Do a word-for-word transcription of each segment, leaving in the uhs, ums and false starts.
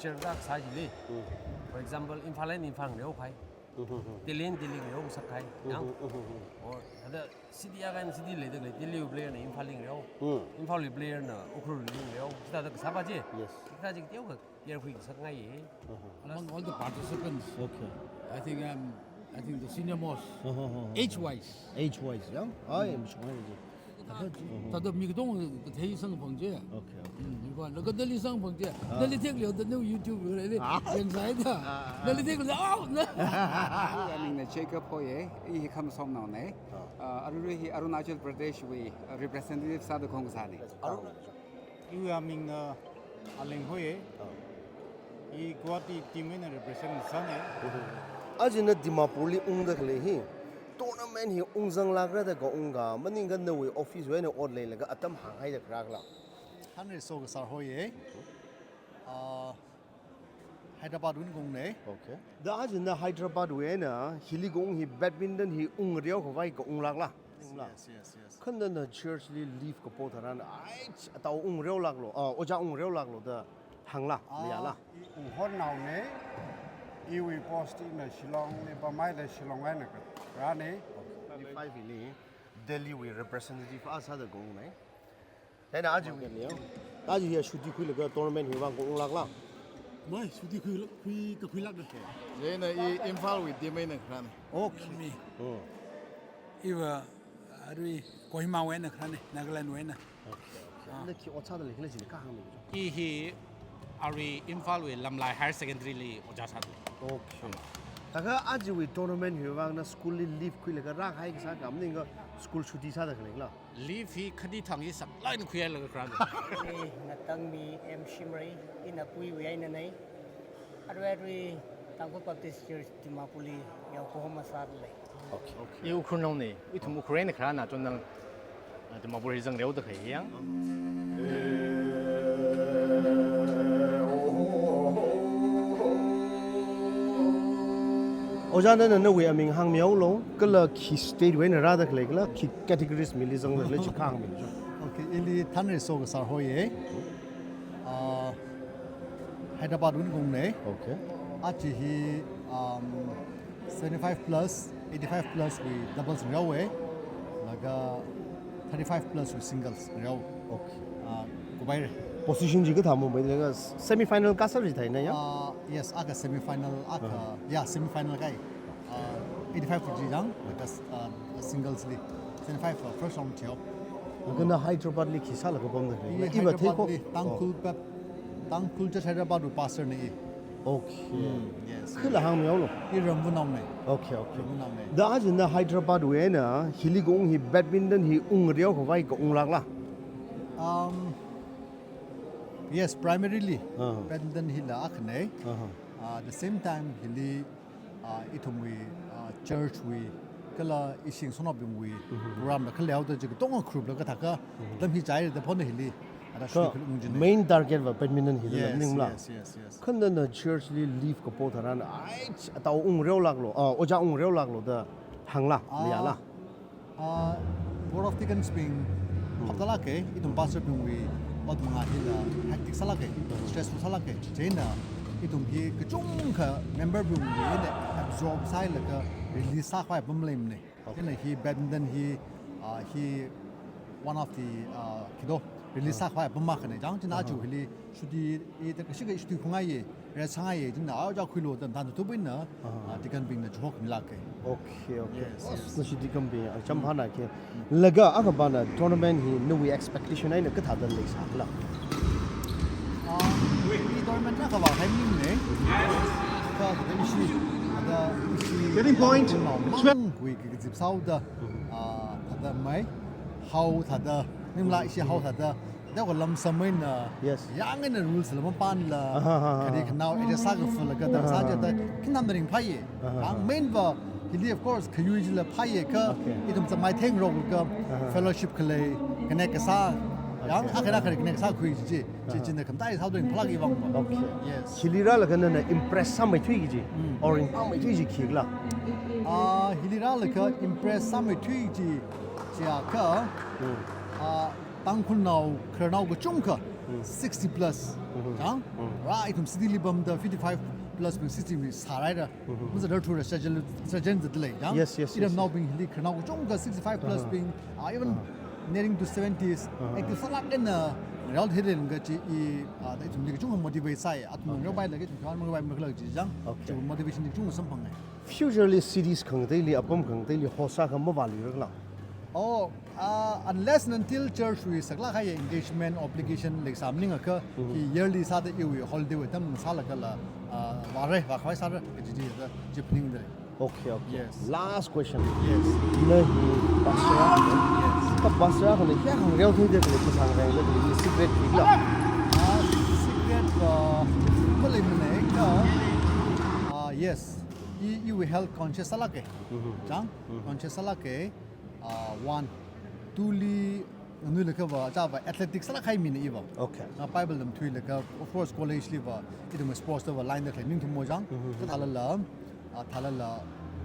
Share dak sa chili. For example, Imphal eina Imphal ngareo khai. Delhi eina Delhi ngareo sak khai. Yang. Or ada city akha eina city leida khalei Delhi wui player na Imphal li ngareo. Imphal wui player na Ukhrul li ngareo. Chithāda kasā pa chi. Yes. Chithā chi teokha player khuisak ngai ye. Among all the participants, okay, I think I'm, I think the senior most, age-wise. Age-wise, yeah? I am sure. Thāda, thāda mi katonga kathei samphang chi. Okay, okay. Mm, mi kwan, laga Delhi samphang chi. Delhi thekli, thāda nao YouTube li, yangsaida. Delhi thekli, oh, na. Amingna Jacob Hoye, i hi Khamsomnao ne. Ah, arui hi Arunachal Pradesh wui, ah, representative sāda khong sāne. Iwui amingna Aleng Hoye. I Guwahati team eina represent sāne. Aja na Dimapur li ungda khalei hi. Tournament hi ungzanglākra da kaunga, maningakha nawui office wui eina ot leilaga atam hānghaida khalei khala. Thanriso kasā hoye. Ah, Hyderabad wui eina kaungne. Okay. Da aja na Hyderabad wui eina hili kaung hi badminton hi ung ngareo khavai kaunglākla. Yes, yes, yes. Kha nana church li leave kapo tharan, ai, atao ung ngareo lāklo, ah, ojā ung ngareo lāklo da hāngla, ah, mayāla. I Uhon naone, iwui post ina Shillong, i pamai da Shillong eina ka, rane. Twenty-five ili Delhi wui representative a sāda kaungne. Chieina aja wui, aja hiya chuti khuilaga tournament hi vang kaunglākla. Mai, chuti khui, khui, kakhuilākda. Chieina i Imphal wui team eina kharāne. Okay. Mi. Hmm. Iva arui Kohima wui eina kharāne, Nagaland wui eina. Okay, okay. Ah. Na khi ot sāda leikhala chili kahāngmi cho. I hi arui Imphal wui Lamlai Higher Secondary li ojā sāda. Okay. Thākha aja wui tournament hi vang na school li leave khuilaga rākahai kasā kha maningakha school chuti sāda khalei khala. Leave hi khadi thang hi saklāk eina khuihailaga kharāne. I Ngatangmi M Shimray, ina Puiwui einanei. Arui arui Tangkhul Baptist Church Dimapur li yaokahoma sāda lei. Okay. I Ukhrul naone, ithum Ukhrul eina kharāna chonang, ah, Dimapur hi zangreoda khalei yang. Ojā nana nawui aming hāngmihaolu, kala khi state wui eina rāda khalei khala, khi categories mili zangda khalei chi kahāngmi cho. Okay, ili Thanriso kasā hoye. Ah, Hyderabad wui eina kaungne. Okay. Aja hi, um, seventy-five plus, eighty-five plus wui doubles ngareowe. Laga thirty-five plus wui singles ngareo. Okay. Ah, kubai re. Position chi kathā mo, mai laga semi final kasā ri thai na ya? Ah, yes, akha semi final, akha, yeah, semi final kai. Uh, eighty-five K G jang, laga, uh, singles li. Seventy-five, uh, first round thiyo. Laga na Hyderabad li khi sālaga pamda? Iva Hyderabad theiko. Li, Tangkhul Bap-, Tangkhul Church Hyderabad wui pastor ne i. Okay. Mm, yes. Khila hāngmihaolu? I Ramvanaone. Okay, okay. Ramvanaone. Da aja na Hyderabad wui eina, hili kaung hi badminton hi ung ngareo khavai kaunglākla? Um, yes, primarily, badminton hila akhane. Uh-huh. Uh, at the same time, hili ah, ithumwui, ah, church wui, kala ishi ngasotnaobingwui program la khaleoda chi katonga group la kathākha, lam hi chai da phone hili, ada kha shukul ung jine. Main target va badminton hi da, yes, ningla. Yes, yes, yes. Kha nana church li leave kapo tharan, ai, atao ung ngareo lāklo, ah, ojā ung ngareo lāklo da hāngla, ah, mayāla. Ah, Board of Deacons bing phaptālāke, ithum pastor bingwui ot manga hila hectic sālāke, stressful sālāke. Chieina ithum hi kachungkha member bingwui hila absorb sāhailaga release sākhavai apam leimane. Okay. Chieina hi badminton hi, ah, hi one of the, ah, khi do, release sākhavai apam akhane. Chang chieina aja hili chuti, i ta kashi ka chuti khungaiye, rest sāngaiye, chieina ojā khuilo da than thupuina, ah, deacon bingna chihomilāke. Okay, okay. Yes, yes. Nashi deacon bing, ah, chāmphānāke. Laga akha pana tournament hi nawui expectation eina kathāda leisākhala? Ah, i tournament na kavā hai mine. Kha ishi, ada ishi. Getting point. Mangwui kazip sāhaoda, ah, thāda mai, hao thāda, ningla ishi hao thāda, da kho lamsam eina, yes, yang eina rules la mapanla, kari khanao, area sākafalaga, da sāja da, khinam da ringphāye. Ang main va, hili of course, khayui chila phāye kha, okay, ithum chāmai thengrok ka, fellowship khalei, connect kasā, yang, okay, akhara khara connect sākhui chi, chi, china khamtai sāda ringphālāk i vang va. Okay. Yes. Hili rālaga nana impress sāmeithui kaji, or ringphāmeithui chi khikhala? Ah, hili rālaga impress sāmeithui chi, chiakha, ah, Tangkhulnao, khararnao kachungkha, sixty plus, Mhm. Chang? Mhm. Rā ithum city li pamda fifty-five plus bing city mi sārai da. Mhm. Maza dar thura surgeon, surgeon zatda lei, chang? Yes, yes, yes, yes. Iramnaobing hili khararnao kachungkha sixty-five plus Uh-huh. bing, ah, even Uh-huh. nearing to seventies. Uh-huh. Active sālāk eina ngareoda leilakha chi i, ah, da ithumli kachungkha motivate sāi. Athum Okay. ngareopai lagi ithum khararnao ngareopai makhalak chi, chang? Okay. Chi motivation chi kachungkha samphangai. Future li cities khangateili, apam khangateili host sākha mavāluira khala? Oh, uh, unless and until church wui saklāk kahai engagement obligation leisā maningakha, Mhm. hi yearly sāda iwui holiday wui atam sālaga la, uh, vāra, vākhavai sāra, kaji chi da, chi phaningda lei. Okay, okay. Yes. Last question. Yes. Na hi pastor. Yes. Kha pastor akhana hi khangareo theida khalei, khangareo theida khalei, secret khala? Ah, secret, uh, maleimana kha. Ah, yes. I, iwui health conscious sālāka. Mhm. Chang? Mhm. Conscious sālāka. Ah, one. Two li nganuilakha va, chava athletics sālāk kahai mina iva. Okay. Ah, Bible lamthuilakha, of course, college li va, ithum sports da va line da khalei ningthumo, chang. Mhm. Kathālala, ah, thālala,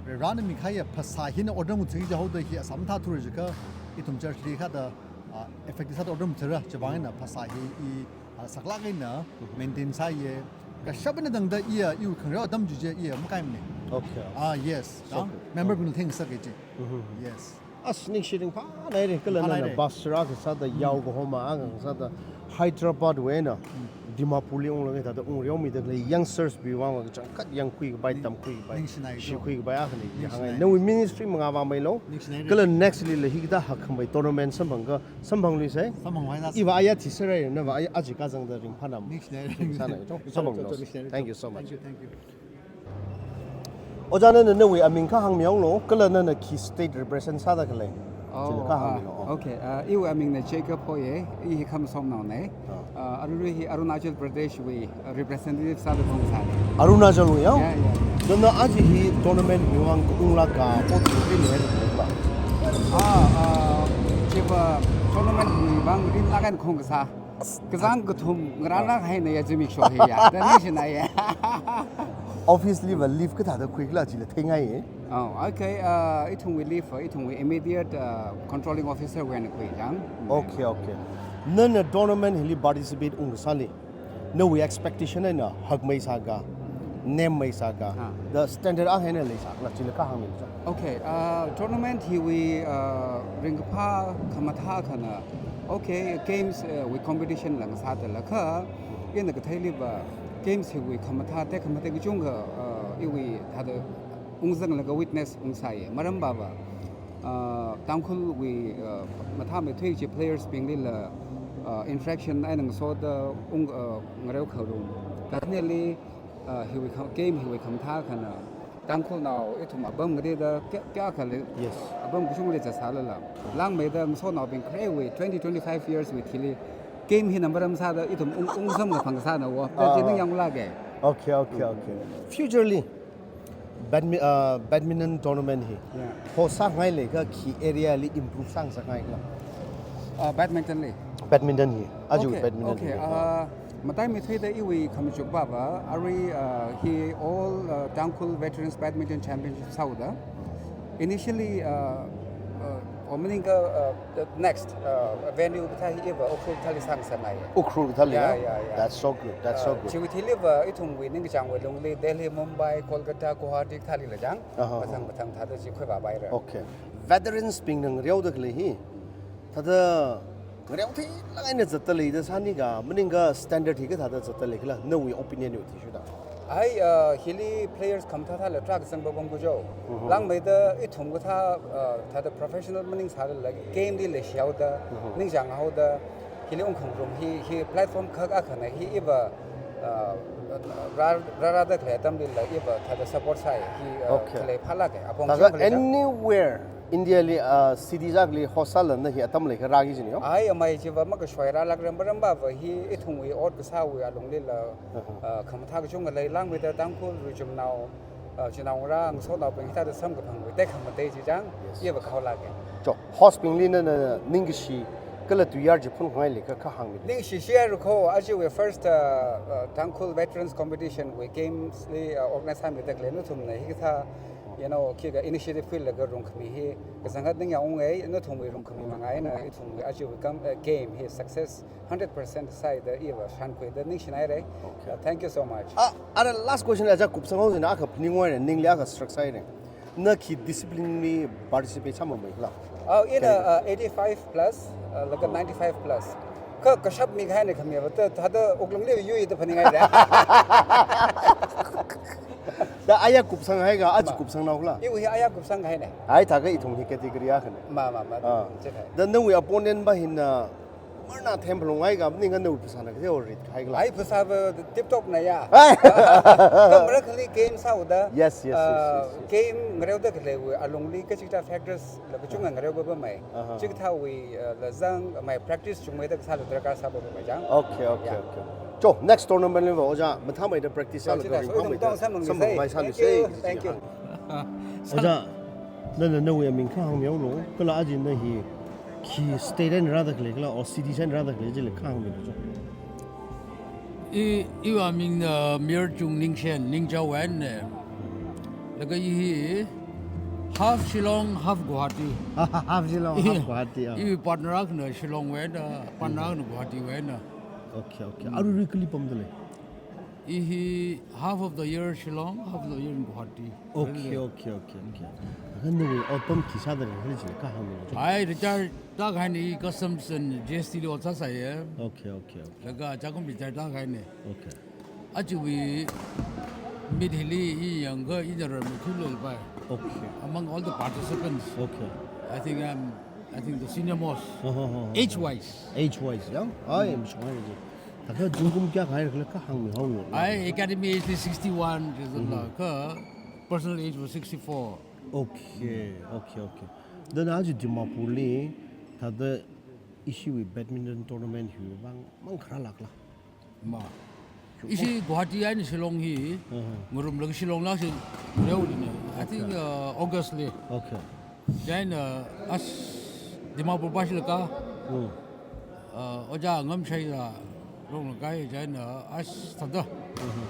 Varena mikahaiya phasā hina order muthui jihaoda hi asam thā thura jiakha, ithum church li kathāda, ah, effective sāda order muthura, chivang eina phasā hi i, ah, saklāk eina Mhm. maintain sāya. Kashap eina tangda iya, iwui khangareo atam chi chi iya makaimana. Okay. Ah, yes. So Chang? Good. Member Okay. bing theng sāki chi. Mhm. Yes. As ningshi ringphānaira, kala Ringphānaira. nana pastor akha sāda, Mm. yao kahoma akha sāda, Hyderabad wui eina, Mm. Dimapur li unglaga thāda ungreomida khalei youngsters bing vang kachangkhat yangkhui kapai, Ning-, tamkhui kapai, ningshinai jo. shikhui kapai akhana, Ningshinai. hāngngai. Nawui ministry mangā vāmeilo. Ningshinai re. Kala next li la hikathā hakkhamei tournament samphangakha, samphangluisa. Samphangluisa. Iva aya thisarai, nava aya aji kazangda ringphānam. Ningshinai re. Ningshinai. Samphanglu. Ningshinai re. Thank you so much. Thank you, thank you. Ojā, nana nawui aming kha hāngmihaolu, kala nana khi state represent sāda khalei? Oh, Chili kha ah, hāngmilu. Oh. Okay. Ah, iwui amingna Jacob Hoye, i hi Khamasom naona. Ah. Ah, aruirui hi Arunachal Pradesh wui, ah, representative sāda khuisāna. Arunachal wui ya? Yeah, yeah, yeah. Nana aja hi tournament wui vang unglaga, ot wui ni hei ba? Ah, ah, chiva tournament wui vang rinlāk eina khuisā. Kazang kathum ngarānlāk haina ya zimiksho hi ya. Da ningshinaiya. Office li va leave kathāda khuikhala chila theingaiya. Oh, okay. Uh, ithumwui leave, uh, ithumwui immediate, uh, controlling officer wui eina khui, chang. Okay, okay. Nana tournament hili participate ungsāli, nawui expectation eina hakmeisāga, nemmeisāga, Ah. the standard akha eina leisākhala chila kha hāngmilu. Okay, uh, tournament hiwui, uh, ringkaphā khamathā akhana, okay, games, uh, wui competition la ngasādalakha, ina katheili va, games hiwui khamathā, tekhamatei kachungkha, uh, iwui thāda ungzanglaga witness ungsāya. Maram va va, uh, Tangkhulwui, uh, mathāmeithui chi players bingli la, uh, interaction eina ngasoda ung, uh, ngareo kharum. Kathāneli, uh, hiwui kham-, game hiwui khamathā akhana, Tangkhulnao ithum apam ngarida kya, kya khalei Yes. apam kachungli zatsālala. Langmeida ngasonaobing kharewui twenty, twenty-five years wui thili game hina maram sāda ithum ung, ungsam kaphang sāna wo. Ah, Kaji ning ah. yanglāka. Okay, okay, okay. Future li badmi-, uh, badminton tournament hi Yeah. host sāngailakha khi area li improve sāngasakngaikhala? Uh, badminton li. Badminton hi. Aja Okay, badminton okay, hi. uh, Mataimeithuida iwui khamachuk va va, arui, uh, hi All, uh, Tangkhul Veterans Badminton Championship sāhaoda. Initially, uh, uh, or maningakha, uh, the next, uh, venue kathā hi iva Ukhrul kathāli sāngasakngai. Ukhrul kathāli, Yeah, yeah? yeah, yeah. That's so good. That's so Uh, good. Chiwui thili va ithumwui ningkachāngwui lungli Delhi, Mumbai, Kolkata, Guwahati kathāli la chang. Aha, Mathang aha. mathang thāda chi khuivāpaira. Okay. Veterans bingna ngareoda khalei hi. Thāda ngareo theilāk eina zatda leida sāni kha, maningakha standard hi kathāda zatda leikhala, nawui opinion wui athishurda? Ai, uh, hili players khamathā thāla tarākha zangpapam kajo. Mhm. Langmeida ithum kathā, uh, thāda professional maningsālala game li leishihaoda, Mhm. ningchānghaoda, hili ungkhangarum hi, hi platform khak akhana hi iva, uh, rā, rārāda khalei atamlila iva thāda support sāi, hi, uh, Okay. khalei phālāka, apong Thākha shim khalei chang. anywhere India li, uh, city akhali host sālala hi atam leikha rāki jini yo? Ai, amei chiva makashoi rālākra, maram va va hi ithumwui ot kasāwui alunglila, Uh-huh. uh, khamathā kachungkha lei, langmeida Tangkhul richumnao, uh, chinaongarā ngasonaobing hithāda samkaphangwui tekhamatei chi chang, Yes. iva khaolāka. Cho, host bingli nana ningkashi kala tuiyār chi phunngailakha kha hāngmilu. Ningshi shihaira kho, ajawui first, uh, uh, Tangkhul Veterans Competition wui games li, uh, organize sāmida khalei nathumna hikathā you know, khikha initiative khuilaga rungkhami hi kachangkhat ningyāng ungai, nathumwui rungkhami mangā eina ithumwui aja kam, uh, game hi success hundred percent sāi da iva shānkhuida ningshinaira. Okay. Uh, thank you so much. Ah, ara last question aja kupsang haosi na, akha phaning wai ne, ningli akha struck sāi ne. Na khi discipline li participate sāmamei la? Oh, ina, uh, eighty-five plus, uh, laga ninety-five plus. Kha kashap mi kahai ne khami va ta, thāda wuklungli yuida phaningai da. Da aya kupsang haiga, aja kupsang nao la? Iwui hi aya kupsang hai ne. Ai, thākha ithum hi category akha ne. Ma, ma, ma. Ah. Chithākha. Da nawui opponent va hina, marna themphalung haiga, maningakha nawui phasāna kathei rit kahai la? Ai, phasā va tip top na ya. Ai. Kha marakhali game sāhaoda. Yes, yes, yes, uh, yes, yes. Game ngareoda khaleiwui alungli kachichā factors la kachungkha ngareo va va mai. Aha. Chikathāwui, uh, lazang mai practice chungmeida kasā la darkar sāva va mai chang. Okay, okay, yeah, okay. Cho, next tournament li va, ojā, mathāmeida practice sālaga ringphāmeida samphangmei sālu. Thank you. Thank you. Ojā, nana nawui aming kha hāngmilu, kala aja na hi khi state eina rāda khalei kala, or city eina rāda khalei chili kha hāngmilu cho. I, iwui aming na Mirchung Ningshen, Ningchao wan ne. Laga i hi half Shillong, half Guwahati. Half Shillong, half Guwahati, ah. Iwui partner akhana Shillong wan, ah, partner akhana Guwahati wan. Okay, okay. Arui kali pamda lei? I hi half of the year Shillong, half of the year in Guwahati. Okay, okay, okay, okay. Kha nawui outpam khi sāda lei, kha chili kha hāngmilu cho. Ai, retire tākahai ne, customs and G S T li ot sāsai ye. Okay, okay, okay. Laga chākum retire tākahai ne. Okay. Ajawui meet hili i yangakha ina ramei thuilu pai. Okay. Among all the participants, okay, I think I'm, I think the senior most. Uh-huh, uh-huh. Age wise. Age wise, yeah? I am sure. Thākha zingkum kayākha haira khala kha hāngmilu. Ai, academy age li sixty-one, kha personal age va sixty-four. Okay, okay, okay. Da na aja Dimapur li, thāda ishiwui badminton tournament hiwui vang mang kharā lāk la? Ma. Ishi Guwahati eina Shillong hi, uh-huh, ngarumlaga Shillong la shi ngareo ne. I think, okay, uh, August li. Okay. Chieina, uh, as Dimapur pāshilaka. Hmm. Uh, ojā Ngamshaiza rong laga, chieina, uh, as thāda. Uh-huh.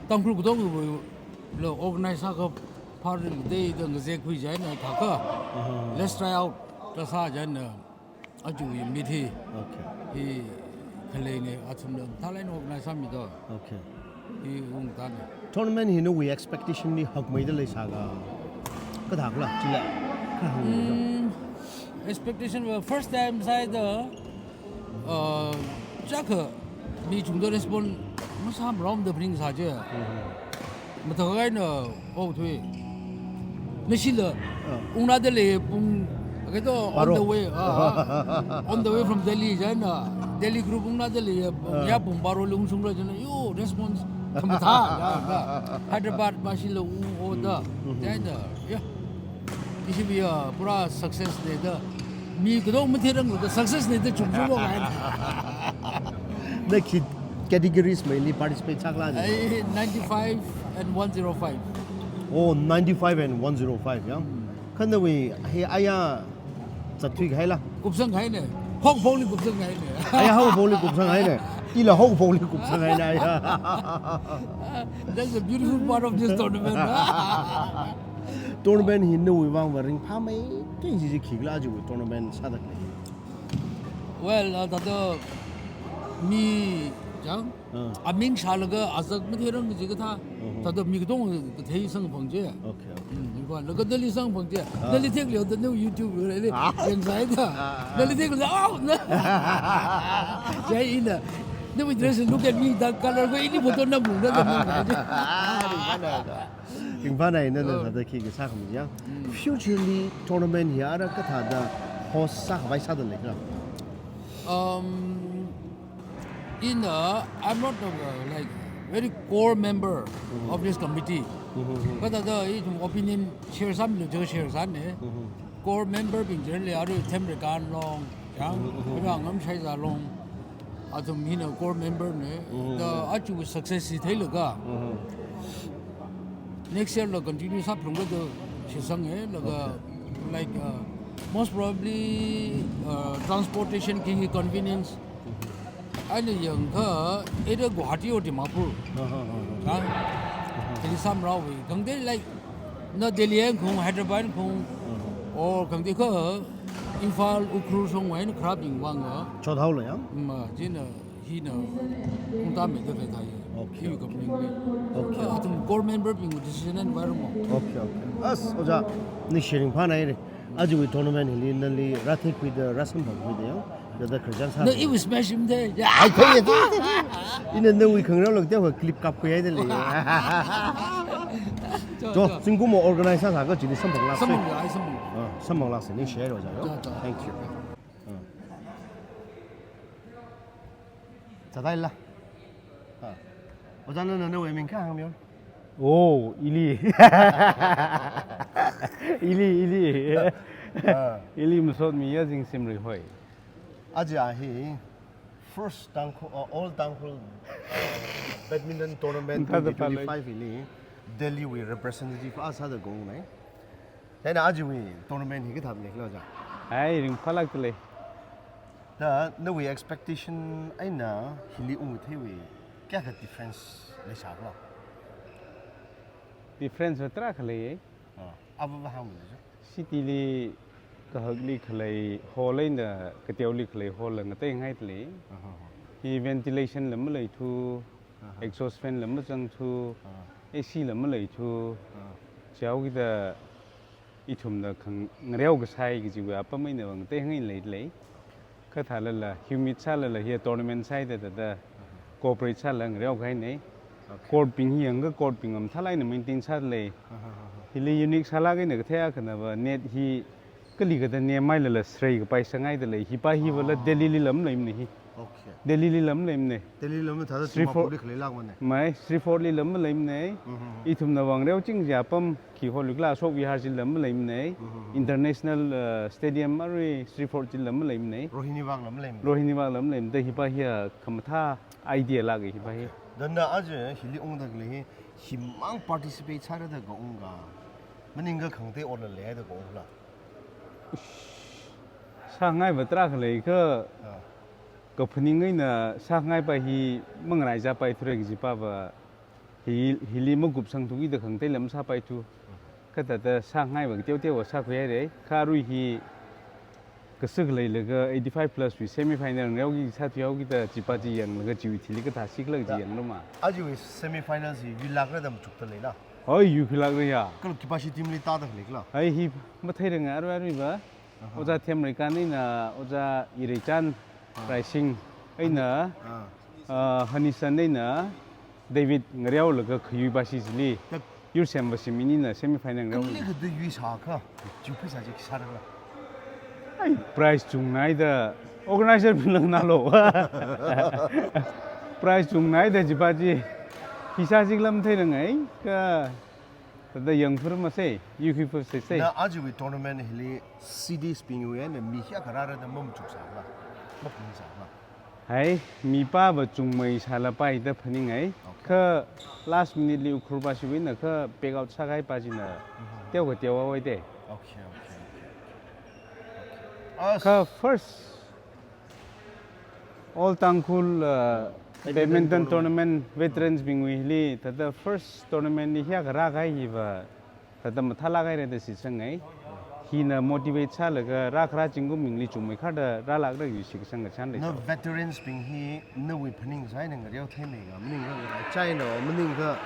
Tangkhul katongwui lo organize sākha phāra dei da ngazek khui chieina thākha. Uh-huh. Let's try out. Kasā chieina, uh, ajawui meet hi. Okay. Hi khalei ne, athumna mathālāk eina organize sāmi da. Okay. Hi ungta ne. Tournament hi nawui expectation li hakmeida leisāka? Kathākhala, chila. Kha hāngmilu. Hmm, expectation va first time sāhaida, uh, chākha mi chungda respond masāmara da phaningsā je. Mm-hmm. Mathākha eina, oh, thui. Nashila, ah, ungnada lei pung, kato, on the way, ah, ah, on the way from Delhi, chieina, Delhi group ungnada lei, pung, ah, ya pung baro li ungshungla chieina, yo, response khamathā, ya, ya. Hyderabad mashila ung, oh, da, mm-hmm, chieina, ya. Ishi va, ah, pura success ne da. Mi katong matheiranglaga success ne da chungchung va ngai. Na khi categories meili participate sākhala ne? Ai, ninety-five and one zero five. Oh, ninety-five and one zero five, ya? Kha nawui hi aya zatthui kahai la? Kupsang kahai ne. Hokphokli kupsang kahai ne. Aya hokphokli kupsang kahai ne. Ila hokphokli kupsang kahai ne aya. That's the beautiful part of this tournament. Tournament hi nawui vang va ringphāmeikei kaji chi khikhala ajawui tournament sāda khalei? Well, uh, thāda mi chang, ah, aming shālaga azak matheirang kaji kathā. Uh-huh. Thāda mi katong kathei samphang je. Okay, okay. Hmm, laga nali samphang je. Ah. Nali theilu da, na YouTube li, li, ah, yangsaida. Ah, ah. Nali theilu da, oh, na. Chieina, nawui dress, look at me, that color, ko ini photo na mung na, na mung na. Ah, ringphānai da. Ringphānai, nana, oh, thāda khi kasā khami ya. Mm. Future li tournament hi ara kathāda host sākhavai sāda leikhala? Um, in, uh, I'm not, uh, like, very core member, mm-hmm, of this committee. Mm-hmm. Kathāda ithum opinion share sāmilu jiakha share sāne. Mm-hmm. Core member bing chili arui Themreikan long, ya, mm-hmm, mm-hmm, arui Ngamshaiza long, athum hina core member ne, mm-hmm, da aja success hi theilaga, mm-hmm, next year la continue sāphalungra da shitsanga, laga, okay, like, uh, most probably, uh, transportation ki convenience. Mm-hmm. Eina yangakha, either Guwahati or Dimapur. Uh-huh, uh-huh. Ha? Uh-huh. Delhi samrao wi. Khangatei, like, Na Delhi eina khaung, Hyderabad eina khaung, or khangatei kha Imphal, Ukhrul shongwui eina kharābing vang a. Chothaola ya? Ma, chieina hina ungta me da kai thai. Okay, Hiwui okay. Kaphaning ni. Okay, Kha okay. Athum core member bing decision eina vāra mo. Okay, okay. As, Oja, ningshi ringphānai re. Ajawui tournament hili nali rātheikhuida, rāsamphangkhuida ya. Dada khararchan sā. Na iwui smash him de. Ya. Ai, thei, thei, thei. Ina nawui khangarao lak teokha clip kapkhui haida lei. Jo, Jo, jo. Zingkum organize sāsā kha chili samphang lak se. Samphang, ai, samphang. Ah, samphang lak se, ningshi haira Oja yo. Jo, jo. Thank you. Ah. Chādaila. Ah. Oja nana nawui ming kha hāngmiyo. Oh, ili. Ili, ili. Ah. Ili Masotmi Yazingsim Reihoi. Aja hi first Tangkhul, uh, All Tangkhul, uh, Badminton Tournament Mathāda twenty twenty-five phalei. Hili Delhi wui representative akha sāda khaungnai. Chieina ajawui tournament hi kathā leikhala Oja? Ai, ringphālak talei. Da, nawui expectation eina hili ungkatheiwui kayākha difference leisākhala? Difference va tarākha lei. Ah, ava va hāngmilu jo. City li kahakli khalei hall eina kateoli khalei hall la ngateihai talei. Aha, aha. Hi ventilation la maleithu, Aha. Exhaust fan la mazangthu, Ah. A C la maleithu. Ah. Chihaokida ithumna khangareo kasai kajiwui apam eina va ngateihai lei lei. Kha thālala, humid sālala, hiya tournament sāhaida thāda, Aha. Cooperate sālala ngareo kahainei. Okay. Court bing hi yangakha court bing va mathālāk eina maintain sāda lei. Aha, aha. Hili unique sālāk eina kathei akhana va net hi kali kathāda nemhailala srei kapai sanghaida lei. Hipa hi vala Ah. Delhi lila maleimana hi. Okay. Delhi lila maleimana. Delhi lila mathāda Sri Dimapur Fort li khalei lākmana. Mai, Sri Fort lila maleimana. Mhm. Ithumna va ngareo ching kaji apam khi hall leikhala Ashok Vihar chila maleimana. Mhm. International, uh, Stadium arui Sri Fort chila maleimana. Rohini Bagh la maleimana. Rohini Bagh la maleimana. Hipa hiya khamathā idea lāka hipa hi. Okay. Dana aja hili ungda khalei hi, himang participate sāra da kaungkha, maningakha khangatei otla leihaida kaungkhala? Sāngai va tarākha leikha, Ah. kaphaning eina sāngaipa hi mangaraichāpaithura kajipa va hi, hili makupsangthuki da khangateila masāpaithu. Kha thāda sāngai va kateoteo va sākhuihaira. Kha arui hi kasā khaleilaga eighty-five plus wui semi final ngareoki sāthuihaokida chipa chi yanglaga chiwui thili kathā sikhala chi Da. yangruma. Ajawui semi final chi yuilākra da machukda leila? Hoi, yuikhuilākra ya. Kala khipāshi team li tāda khaleikhala? Hai hi matheiranga arui arui va. Aha. Oja Themreikan eina, Oja Ireichan, Ah. Raising eina, Ah. uh, Hanison eina, David ngareolaga khayuipa shi chili. Tat- Yursemva shim inina semi final ngareo. Kali kathāda yuisākha, chiwui pheisā chi khi sārakhala? Ai, prize chungnaida, organizer bingla nganālu. Prize chungnaida chipa chi, khi sā chikhala matheirangai, kha thāda yangphur masei, yuikhui phur seisei. Na ajawui tournament hili cities bingwui eina mi kayākha rāra da mamachuksākhala, maphaningsākhala? Hai, mipā va chungmeisālapai da phaningai. Okay. Kha last minute li Ukhrul pa shiwui eina kha back out sākahaipa china Mhm. teokha teohaowa te. Okay, okay, okay. Okay. As- Kha first All Tangkhul, uh, Badminton badminton tournament. Tournament veterans bingwui hili, thāda first tournament li hiyākha rākahai hiva, thāda mathālāk haira da shitsangai. Hina motivate sālaga rākhara zingkumbingli chungmeikharda rālākra kaji shitsang kachān lei. Na veterans bing hi nawui phaningsā eina ngareo theimeikha, maningakha ngachai eina, maningakha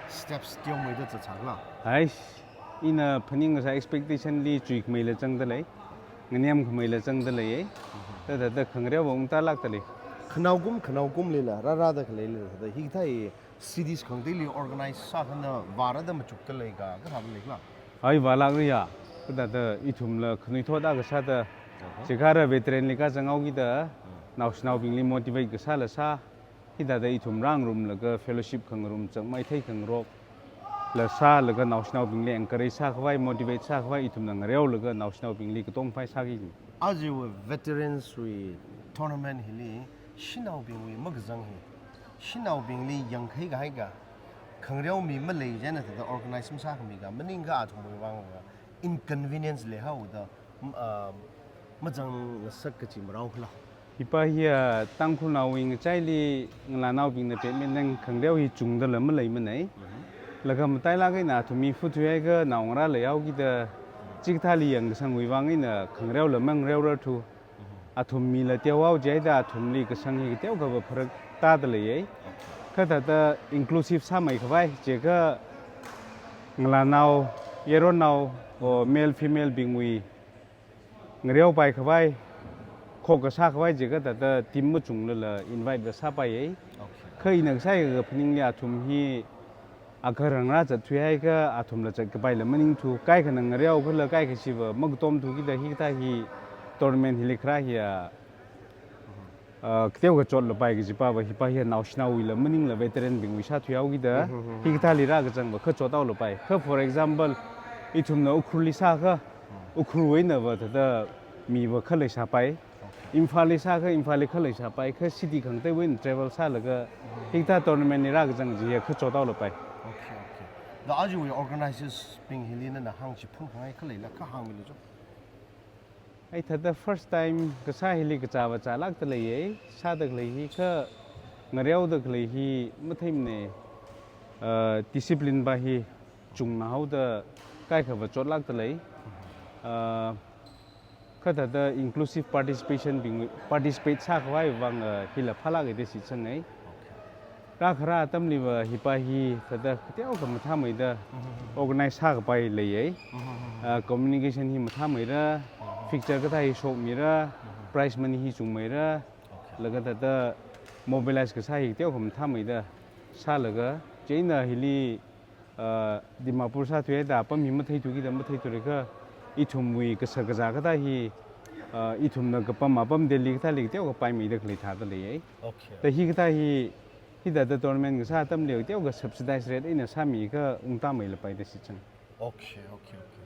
steps teomeida zatsākhala? Hais, ina phaning kasā expectation li chuikhameila zangda lei, nganemkhameila zangda lei, eh. Thāda thāda khangareo va ungtālākda lei. Khanaokum, khanaokumlila, rārada khaleilila, thāda hikathā cities khangateili organize sākhana vāra da machukda leikha, kathāda leikhala? Ai, vālākra ya. Kathāda ithumla khanuithot akha sāda, Aha. Chikhara veteran li kazanghaokida, Hmm. naoshinaobingli motivate kasāla sā, hithāda ithum rāngarumlaga fellowship khangarum, chāngmai thei khangarokla sālaga naoshinaobingli encourage sākhavai, motivate sākhavai, ithumna ngareolaga naoshinaobingli katong phai sāki. Ajawui veterans wui tournament hili, shanaobingwui makazang hi, shanaobingli yangkhai kahaikha, khangareo mi malei chieina thāda organize masākhami kha, maningakha athumwui vang va inconvenience leihaoda, m-, ah, mazangngasak kachi maraokhala? Hipa hiya Tangkhulnaowui ngachaili ngalānaobingna badminton khangareo hi chungdala maleimanei. Mhm. Laga matailāk eina athum mi futhuihaiakha naongarā leihaokida chikathāli yangkasangwui vang eina khangareola mangareorarthu. Athum mila teohao jihaida athumli kasang hi kateokha va pharak tāda leiya. Kha thāda inclusive sāmeikhavai, jiakha ngalānao, yaronnao, o male female bingwui ngareopaikhavai, khokkha sākhavai jiakha thāda team machunglala invite va sāpaiya. Okay. Kha ina kasāya kaphaningli athum hi agaharngarā zatthuihaiakha athumla zatkapaila maningthu, kaikhana ngareokhala kaikhashi va makatomthu kida hikathā hi tournament hili kharā hiya, ah, kateokha chotlapai kajipa va hipa hiya naoshinaowuila maningla veteran bingwui sāthuihaokida, mhm, mhm, hikathāli rākazang va kha chothaolapai. Kha for example, ithumna Ukhrulli sāakha, Ukhrulwui eina va thāda mi va kha leisāpai. Imphalli sāakha Imphalli kha leisāpai, kha city khangateiwui eina travel sālaga hikathā tournamentli rākazang chi hiya kha chothaolapai. Okay, okay. Da ajawui organizers bing hili nana hāngchiphun khangai kha leila kha hāngmilu cho. Ai thāda first time kasā hili kachā va chālākda leiya, sāda khalei hi kha ngareoda khalei hi matheimana, ah, discipline pa hi chungna haoda kaikha va chotlākda lei. Ah, kha thāda inclusive participation bing, participate sākhavai vang, ah, hila phālāka da shitsanga. Rākharā atamli va hipa hi thāda kateokha mathāmeida, mhm, organize sākapai leiya. Mhm. Ah, communication hi mathāmeira, mhm, fixture kathā hi shokmira, mhm, prize money hi chungmeira, okay, laga thāda mobilize kasā hi kateokha mathāmeida sālaga, chieina hili, ah, Dimapur sāthuihaida apam hi matheithu kida matheithura kha, ithumwui kashak kazā kathā hi, ah, ithumna kapam apam Delhi kathāli kateokha paimeida khalei thāda leiya. Okay. Da hikathā hi, hithāda tournament kasā atamli kateokha subsidized rate eina sāmiakha ungtāmeilapai da shitsang. Okay, okay, okay.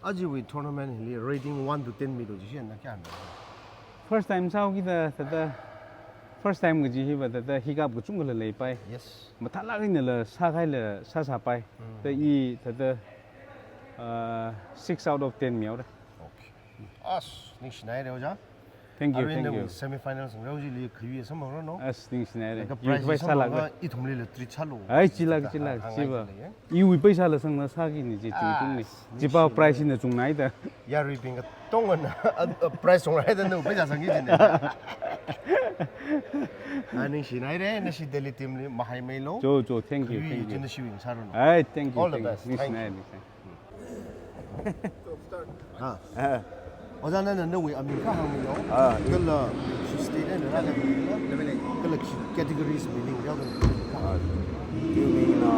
Ajawui tournament hili rating one to ten milu jishi na kayā mi? First time sāhaokida thāda, first time kaji hi va thāda hiccup kachungkhala leipai. Yes. Mathālāk einala sākahaila sāsāpai. Mm. Da i thāda, ah, six out of ten mihaora. Okay. As, ningshinaira oja. Thank you, arui thank you. Semi-finals ngareo chili khayui samphangro no. As, ningshinaira. Laga prize hi samphangakha ithumlila treat sālu. Ai, chilāk, chilāk, chiva. Iwui paisāla sangna sāki ni chi tui tungli. Ah, chiva ningshi. Prize na chungnaida. Yaruibing katongana, ah, ah, prize chungnaida nawui paisā sangki jina. Ah, ningshinaira, nashi Delhi team li mahaimeilu. Cho, cho, thank you, thank you. Khayui chi nashiwui sāra no. Ai, thank you, thank you. All the best. Thank you. Ningshinaira, ningshinaira. Ha. Eh. Oja nana nawui aming kha hāngmilu. Ah. Kala shi state eina rāda kala khi categories mining rāda. Ah. Iwui mingna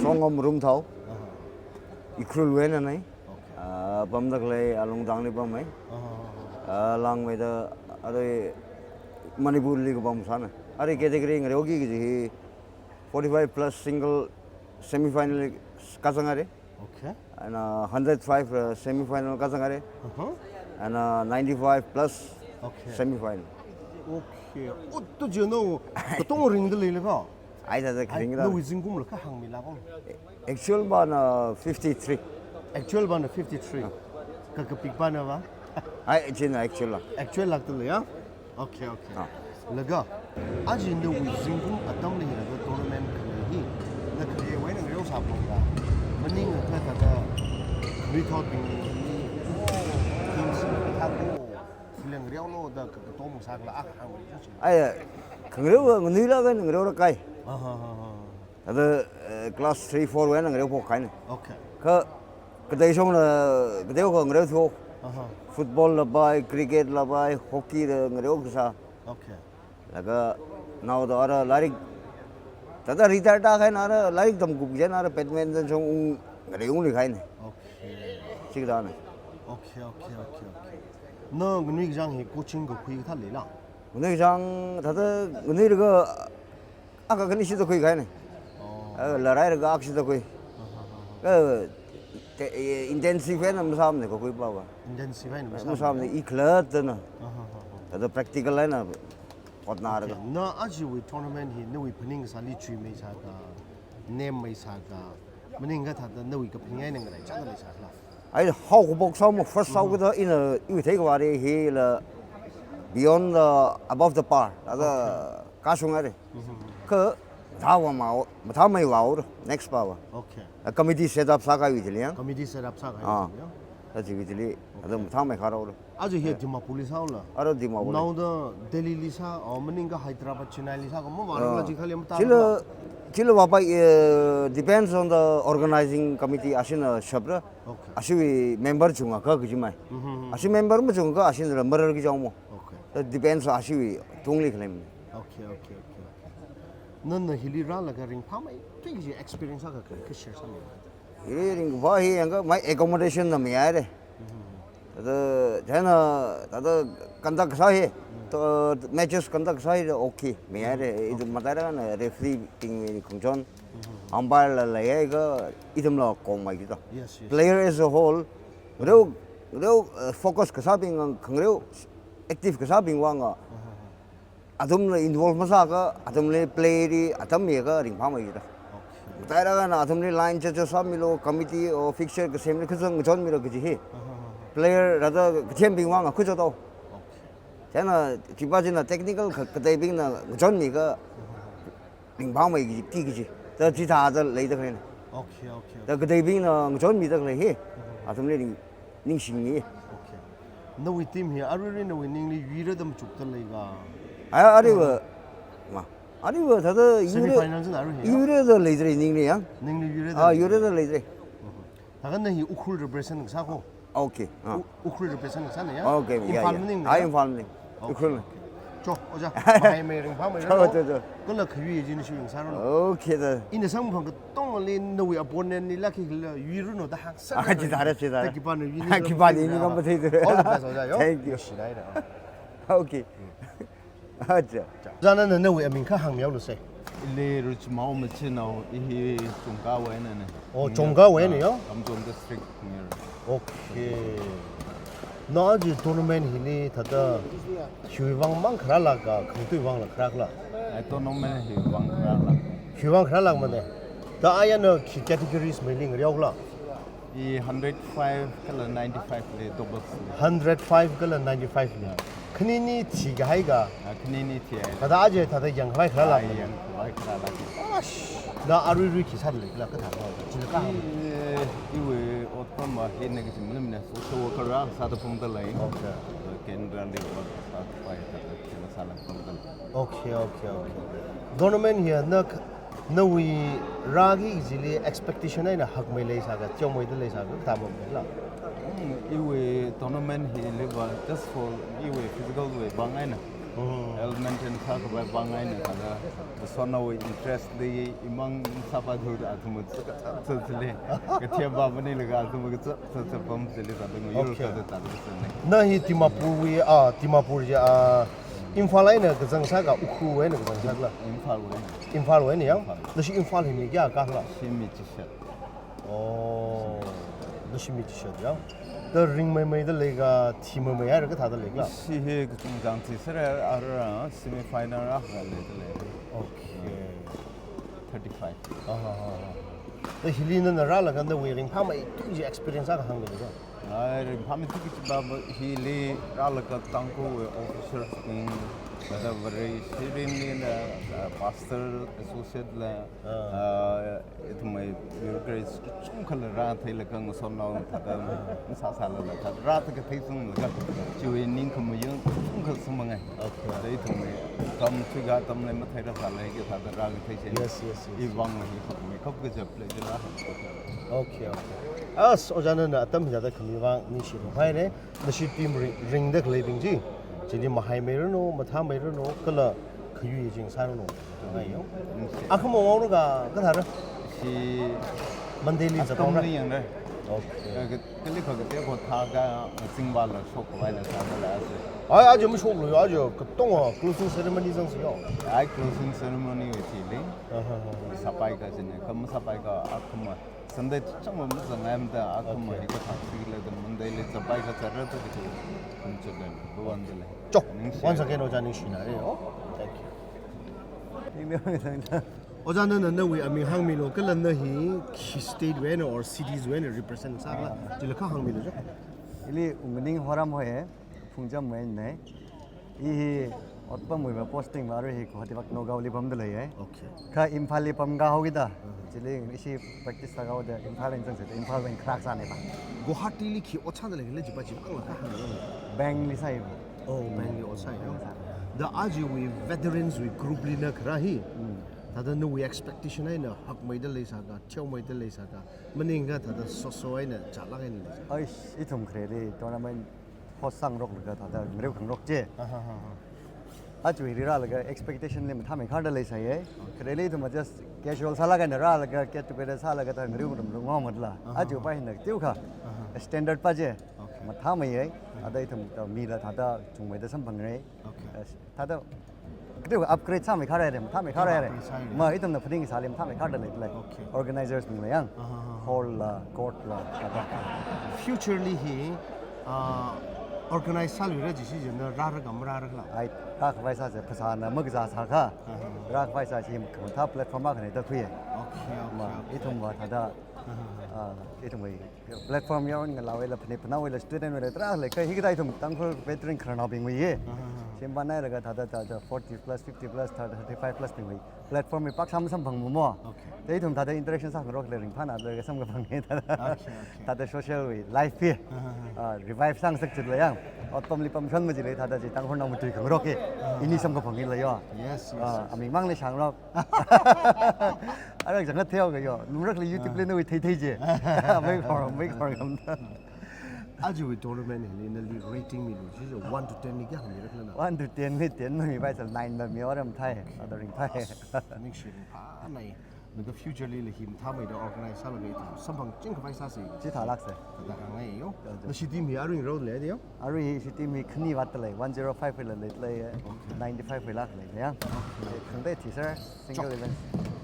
Songom Rumthao. Aha. Ukhrulwui einana. Okay. Ah, pamda khalei Alungdangli pammei. Aha. Ah, langmeida arui Manipurli kapam sāna. Arui category ngareoki kaji hi forty-five plus single semi-final kazang haira. Okay. And, uh, hundred five, uh, semi-final kazang haira. Uh-huh. And, uh, ninety-five plus, okay, semi-final. Okay. Oh, to jino, katong ringda leilakha. Ai, thāda, ai, ringda. Nawui zingkumla kha hāngmila ko. Actual pana fifty-three. Actual pana fifty-three. Ah. Ka, kapik pana va? Ai, china actual la. Actual lākda leiya? Okay, okay. Ah. Laga, aja nawui zingkum atamli laga tournament khalei hi, na khalei wui eina ngareosā pongda, maningakha thāda, khanuithotbing hi, team si kathā ko, sila ngareolu da ka, katom sākhala akha hānglu. Ai, khangareo nganuilāk eina ngareora kahai. Aha, aha, aha. Thāda, eh, class three, four wui eina ngareophok kahaina. Okay. Kha, kateishongna, kateokha ngareothu. Aha. Football la pai, cricket la pai, hockey la ngareo kasā. Okay. Laga, naoda ara lairik, thāda retire tākahaina ara lairik tamkup kaji eina ara badminton shong ung ngareungli kahaina. Okay. Chikathāna. Okay, okay, okay, okay. Na nganui kachang hi coaching kakhui kathā leila? Nganui kachang thāda nganuilaga akha khani shida khuikahaina. Oh. Eh, laraira kha akha shida khui. Aha, aha. Eh, te, eh, intensive eina masāmana kakhuipa va. Intensive eina masāmana. Masāmana, i khalattana. Aha, aha, aha. Thāda practical eina hotnara kha. Okay. Na ajawui tournament hi nawui phaning kasāli chuimeisā ka, nemmeisā ka, maningakha thāda nawui kaphaning eina ngaraichāda leisāla? Ai, haokaphok sāma first, mhm, haokida ina iwui theikhavāli hila beyond the, above the par. Thāda, okay, kashung haira. Mhm. Kha, Mathāva mao, mathāmei vaora, next pava. Okay. A committee set up sākahaiwui chili yang. Committee set up sākahai Ah. chili yang. Tachili, ado mathāmei kharao. Aja hi Dimapur li sāhaola. Aro Dimapur li. Naoda Delhi li sā, or maningakha Hyderabad, Chennai li sā, ko mo Ah. varang la jikha li mata. Chila, chila vapai, eh, depends on the organizing committee, ashina shapra. Okay. Ashiwui member chungakha kajimai. Mhm. Ashi member machungakha ashina marar kajao mo. Okay. That depends on ashiwui tungli khalem. Okay, okay, okay, okay. Nana hili rālaga ringphāmeithui kaji experience akha kha share sāmi. Hili ringphā hi yangkha my accommodation na mayāhaira. Thāda, china, thāda conduct sāhai, to matches conduct sāhaira, okay, mayāhaira. Ithum matairana referee bingwui khangachon, umpire la leihaiakha, ithumla kongmei kida. Yes, yes. Player as a whole, reo, reo, uh, focus kasābing, khangareo, active kasābing vang a, athumla involve masāakha, athumli play li, atam miakha ringphāmei kida. Okay. Matairana athumli line chacha sāmilu, committee or fixture kasemli kachang ngachonmilu kaji hi. Uh-huh. Player rāda kathembing vang a khuichotao. Okay. China, chipa china technical ka-, kateibingna ngachonmiakha ringphāmei kaji, ti kaji. Ta chithāda leida khalei. Okay, okay. Ta kateibingna ngachonmida khalei hi. Athumli ning, ningshimi. Okay. Nawui team hi aruirui nawui ningli yuira da machukda leika? Aya, aruiva, ma, aruiva thāda yuira, Semi-final china arui hi? Yuira da leidalei ningli yang. Ningli yuira da Ah, leidalei. Yuira da leidalei. Thākha na hi Ukhrul represent kasā ko? Okay. Ah. U-, Ukhrul represent kasā na ya? Okay, yeah, Imphal yeah. maning na Ah, ya? Imphal maning. Okay, Ukhrul. Okay. Cho, ojā. Mahaimei ringphāmei Cho, rano. cho, cho. Kala khayu yajin shu yangsa rano. Okay da. Ina samphang katongli nawui opponent li laki khala yuirano da hāngsa. Ah, chithāra, chithāra. Khipāna yuni Ah, khipāna yuni ngam matheithura. All the best, ojā, yo. Thank you. Nuishinaira. Okay. Acha. Ojāna nawui aming kha hāngmihaolu se. Ili Ruchimao Machinao, i hi Chungkawuina ne. Oh, Chungkawuina yo? Kamjong district near. Okay. Na aja tournament hili thāda hiwui vang mang kharālaka, khangatei vangla kharākhala? Ai tournament hiwui vang kharāla. Hiwui vang kharālakmana. Da ayana khi categories meiling riaokhala? I hundred five kala ninety-five li doubles li. Hundred five kala ninety-five li. Khanini thikahai ka? A khanini thihai. Thāda aja thāda yangkhavai kharālakmana. Yangkhavai kharāla. Ash. Na aruirui khi sāda leikhala kathā? Chila kahāng. I, iwui ot pam a hina kaji malummana, social worker rāsāda pamda lei. Okay. Kendra li ot sāpai thāda chila sāla pamda lei. Okay, okay, okay. Tournament hi na k-, nawui rāki kajili expectation eina hakmei leisāka, chāngmeida leisāka, kathā pamla? Hmm, iwui tournament hiliva just for iwui physical wui vang eina. Mm. Health maintain sākhavai vang eina thāda, sona wui interest li imang sāpa thuda athum tsaka tsaka tsaka le. Kathia ba mani laga athum tsaka tsaka tsaka pam chili thāda ngu yur Okay. Kathāda thāda sāne. Na hi Dimapur wui, ah, Dimapur ji, ah, Imphal eina kazang sāka, Ukhrul eina kazang sākhala? Imphal wui. Imphal wui eina yang? Imphal. Nashi Imphal hi mi kayākhala? Shi mi chishat. Oh, nashi mi chishat yang. Da ringmeimeida leika, thimeimeihai ra kathāda leikhala? Shi hi kachungchang chi sāra ara semi final akha leida lei. Okay. Thirty-five. Ah, ah, ah, ah. Da hili nana rālaga nawui ringphāmeithui kaji experience akha hāngmilu ka? Ai, ringphāmeithui kaji ba, ba hili rālaga Tangkhulwui officers bing, thāda Vareshirina, uh, pastor associate la, Ah. uh, ithumwui bureaucrats kachungkhala rātheilaga ngasotnao thāda sāsālala thāda rāthei kathei sunglaga chiwui ningkhamayu kachungkha samphanga. Okay. Thāda ithumwui atam thuikha atamli matheirasālala kathāda rākathei chi. Yes, yes, yes. I vang hi khapmi khap kaja play jila. Okay, okay. As, ojā nana atam hithāda khami vang ningshi ringphāhaira. Nashi team ring, ringda khaleibing chi, chili mahaimeiranu, mathāmeiranu, kala khayu yajing sāranu. Ngai yo. Akhama ngaoru ka, kathāra? Shi Monday li zatongra. Atamli yangra. Okay. Ka, ka, kali ka, ka, ko thāka, singba la, shok khavai la, thāka la, ase. Ai, aja mashoklu yo, aja katonga closing ceremony zangsi yo. Ai, closing ceremony wui chili. Aha, aha. Sāpai ka jine, kam sāpai ka, akhama. Sunday chang ma zang am da, akhama, Okay. Hikathak sila da, Monday li sāpai ka, sāra da, di ko, kum chada, buwan da le. Chok. Ningshi. Once again, ojā ningshinaira yo. Thank you. Ojā nana nawui aming hāngmilu, kala na hi khi state wui eina or cities wui eina represent sākhala, chila kha hāngmilu jo. Ili Ungning Horam hoi, Phungjam wui eina. I hi Otpamwui va posting va arui hi Guwahati vak Nagaon li pamda lei, eh. Okay. Kha Imphal li pamkahao kida. Mhm. Chili ishi practice sākahaoda Imphal li zangsa, Imphal wui kharā sānei ba. Guwahati li khi ot sāda leikhala jipa chi hānglu kha. Bank li sāi ba. Oh, bank li ot sāi. Bank li sāi. Da ajiwui veterans wui group li na kharā hi. Mm. Thāda nawui expectation eina hakmeida leisā ka, theomeida leisā ka, maningakha thāda soso eina chālāk eina leisā. Aish, ithum khareli tournament host sāngarok laga thāda ngareo khangarok chi. Aha, aha. Aja hi rālaga expectation li mathāmeikharda leisāya. Khareli ithum just casual sālaga na rālaga get together sālaga thāda ngareo ngarumrung ngao matla. Aha. Aja pa hina teokha. Aha. Standard pa chi. Okay. Mathāmeiya. Aha. Thāda ithum thāda mila thāda chungmeida samphangra. Okay. Yes. Thāda, kateokha upgrade sāmeikharra, mathāmeikharra. Upgrade sāi. Ma, ithumna phaning sāli mathāmeikharda lei, lei. Okay. Organizers bingla yang. Aha, aha. Hall la, court la, thāda. Future li hi, ah, organize sāluira jishi jina rāra ka marāra khala? Ai, rākhavai sāsa, phasāna makazā sākha. Aha. Rākhavai sāsa, mathā platform akhana da khuiya. Okay, okay, Ma, okay. Ithum va thāda, aha, aha, ah, ithum va platform yaron ngalaowuila, phanit panaowuila, student wuila, tarākha lei, kha hikathā ithum Tangkhul veteran khararnaobingwui hi. Aha, aha. Shim panai laga thāda, thāda forty plus, fifty plus, thāda thirty-five plus bingwui platform hi pāksham samphang mo mo. Okay. Thāda ithum thāda interaction sāngarok lei ringphāna laga samkaphang hi thāda. Okay, okay. Thāda social wui life hi. Aha, aha. Ah, revive sāngasak chitla yang. Otpamli pamshon majila thāda chi Tangkhulnao matui khangarok hi. Aha. Ini samkaphang hila yo. Yes, yes, ah, yes. Aming mangli shangrok. Arak jang theoka yo. Nungrakli YouTube li nawui theithei chi. Mei khor, mei khor ngamda. Ajiwui tournament hili nali rating milu jishi one to ten li kayā hāngmirakhala na? One to ten li ten mamipai sāla nine va mi oram thai. Thāda ringphai. Ningshi ringphānai. Laga future li la hi mathāmeida organize sālaga ithum samphangching khavai sāsa. Chithālāksa. Thāda hāngngai yo. Jo, jo. Nashi team hi arui ngareo lei de yo? Arui hi ishi team hi khani vātda lei, one zero five wuila leida lei, okay, ninety-five wuila leida yang. Okay. Khangatei thi sir, single event.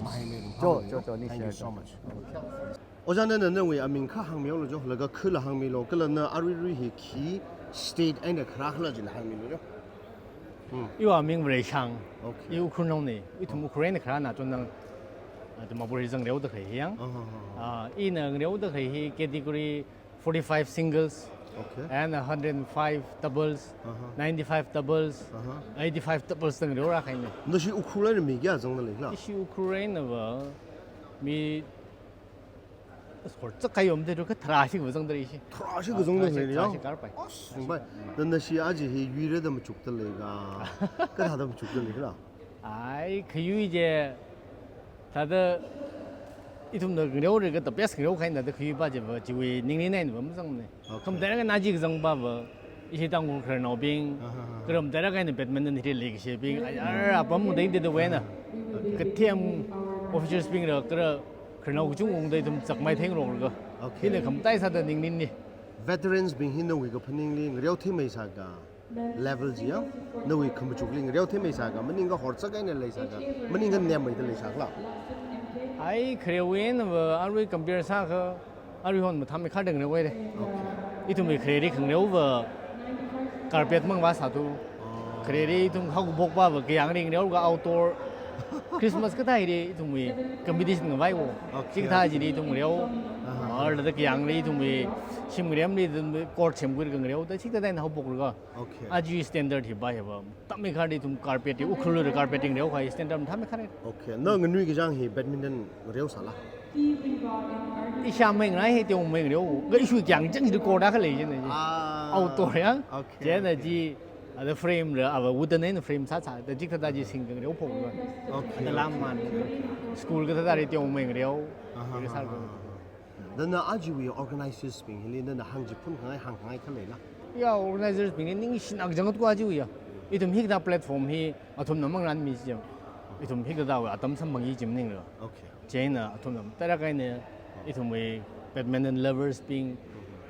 Mahai mei ring Jo, phāmei jo, yo. Jo, ni Thank you share so jo. Much. Ojā nana nawui aming kha hāngmihaolu jo, laga khula hāngmilu, kala na aruirui hi khi state eina kharā khala jila hāngmilu jo. Hmm. Iwui aming Vareshang. Okay. I Ukhrulnaona, ithum Oh. Ukhrul eina kharāna chonang, ah, Dimapur hi zangreoda khalei hi yang. Uh-huh. Ah, ina ngareoda khalei hi category forty-five singles, Okay. and a hundred and five doubles, Uh-huh. ninety-five doubles, Uh-huh. eighty-five doubles da ngareorā kahaina. Nashi Ukhrul eina mi kayā zangda leikhala? Ishi Ukhrul eina va mi, as, horchak kayom de ru kha tharāshi va zangda leishi. Tharāshi va zangda Tharāshi, lei ya? Tharāshi karpai. As, ringphāi. Da nashi aja hi yuira da machukda leika? Kathāda machukda leikhala? Ai, khayui chi, thāda ithumna ngareorikha the best ngareo kahaina da khayui pa chi va, chiwui ningli naina va mazangne. Okay. Khamatairakha aja kazang pa va, ishi Tangkhul khararnaobing, Uh-huh. khamatairakha eina badminton hili leikashibing, ai, ara apam mudei de de wena. Uh-huh. Kathem officers bing ra, kara khararnao kachungkha da ithum chakmai thengrok laga. Okay. Hina khamatai sāda ningli ni. Veterans bing hi nawui kaphaningli ngareo theimei sāka? Level chi ya, nawui khamachukli ngareo theimei sāka, maningakha horchak eina leisāka, maningakha nemmeida leisākhala? Ai, kharewui eina va, arui compare sākha, aruihon mathāmeikharda ngareohaire. Okay. Ithumwui khareli khangareo va, carpet mang vāsāthu. Oh. Khareli ithum haokabok pa va, kayāngli ngareoakha outdoor. Christmas kathāli ithumwui competition ngavai wo. Okay. Chikathā chili ithum ngareo. Uh-huh. Or thāda kayāngli ithumwui, shim ngaremli ithum court semkhuilaga ngareo, da chikathā eina haoboklaga. Okay. Aja standard hi pa hi va, mathāmeikharli ithum carpet hi, Ukhrul ra carpet hi ngareokahai standard mathāmeikhar. Okay. Na nganui kachang hi badminton ngareo sāla? Ishāmei ngarei hi teomeimei ngareo. Kha ishi kayāng chang hi court akha lei china chi. Ah. Outdoor ya. Okay, China okay. chi, ada frame ra, ava wooden eina frame sāsā, da chikathā chi singkhangareo phokra. Okay, Ada okay, lam man. okay, okay. School kathāda ri teomeimei ngareo. Aha, Ri aha, sāra. aha, aha. Nana ajawui organizers bing hili nana hāngchiphun khangai, hāngkhangai kha leila? Ya, organizers bing hi ningshina kachang katuka ajawui ya. Ithum hikathā platform hi athumna mangaranmi chi. Ithum hikathā atam samphang hi chi maningra. Okay. Chieina athumna tarākha eina ithumwui badminton lovers bing,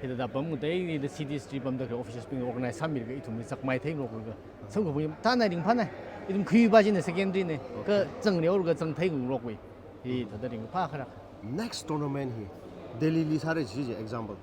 hithāda pam ngateili da cities li pamda khalei officials bing organize sāmilaga ithumwui chakmai theingarok laga. Samkaphang thānai ringphānai. Ithum khuipa china secondary na. Okay. Kha chang ngareolaga chang theingarokwui. Hi thāda ringphā kharak. Next tournament hi Delhi li sāra chi chi example.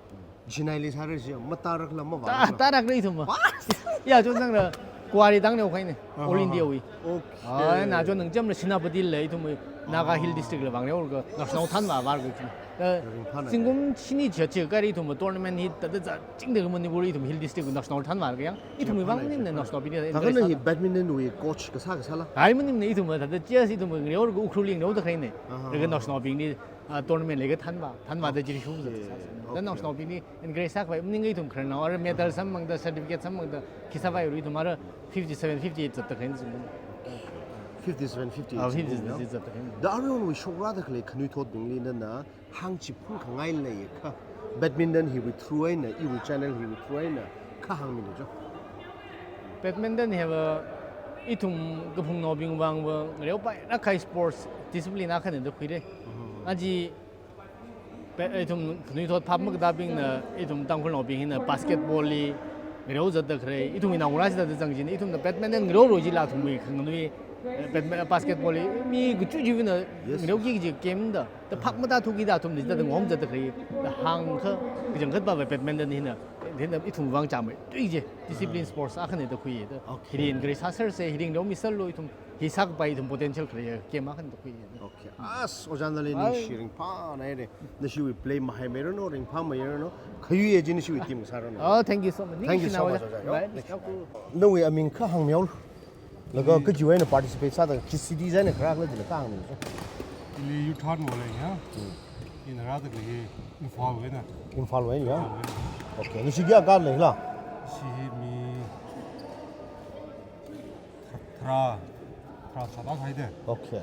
Chennai li sāra chi, matārakhala mavā Ta, rakhala? Tārakra ithum va. What? Ya, chonzangra. Guwahati tang neokhaine, Aha. All India wui. Okay. Ah, na jo nang jamla Senapati le ithum Naga Hill Ah. District la vang neoka national thanvā vāka. Eh, Ringphāna. Zingkum shini chachi kari ithum tournament hi thāda zachingda Manipur ithum Hill District national thanvāka yang. Ithum Ringphāna vang nim ne ise. National bini Thākha na hi badminton wui coach kasā kasāla? Hai maningmana ithum thāda chess ithum ngeoka Ukhrul li ngeoda khaine. Aha. Laga national bingli, ah, tournament laga thanvā, thanvāda jiri shu Okay. zat. Okay. National bingli encourage sākhavai, maning ithum khararnao, ara medal samphangda, certificate samphangda, khi sāvai ru ithum ara fifty-seven, fifty-eight zatda khain zingkum. Fifty-seven, fifty-eight Ah, zingkum, fifty-eight zatda khain. Da arui shokrada khalei khanuithotbingli nana hāngchiphun khangai leiakha, badminton hiwui through eina, iwui channel hiwui through eina, kha hāngmilu jo. Badminton hiva ithum kaphungnaobing vangva, ngareopai rākahai sports discipline akhana da khuire. Mhm. Aja, Pe-, ithum khanuithot phap makatābingna, ithum Tangkhulnaobing hina basketball li ngareo zatda khalei, ithum ina ura sida zangchina, ithumna badminton ngareo ro jila athumwui khanganui, eh, badmi-, basketball li mi kachu china Yes. ngareoki kaji game da, da phap matāthuki da athumna da ngom zatda khalei, da hāngkha, kachangkhat pava badminton hina, hina ithum vang chāmei, tui je, discipline Ah. sports akhana da khui da. Okay. Hili encourage sāserse, hili ngareomiserlu ithum, hi sākapai ithum potential khalei game akhana da khui. Okay. As, ojā nali Ai. ningshi ringphāna haire. Nashiwui play mahaimeiranu, ringphāmeiranu. Khayui e ji nashiwui team sāranu. Oh, thank you so much. Thank you so Ningshina much, ojā. Ojā. Bye. Nawui aming kha hāngmilu. Laga Mm. kajiwui eina participate sāda, chi city eina kharā khala jila kha hāngmilu. Ili Yuthan wui eina ya. Mm. Ina rāda khalei hi Imphal wui eina. Imphal wui eina ya. Imphal wui eina. Okay. Nashi kayākha leila? Shi hi mi Tharā, tharā sāda khaide. Okay.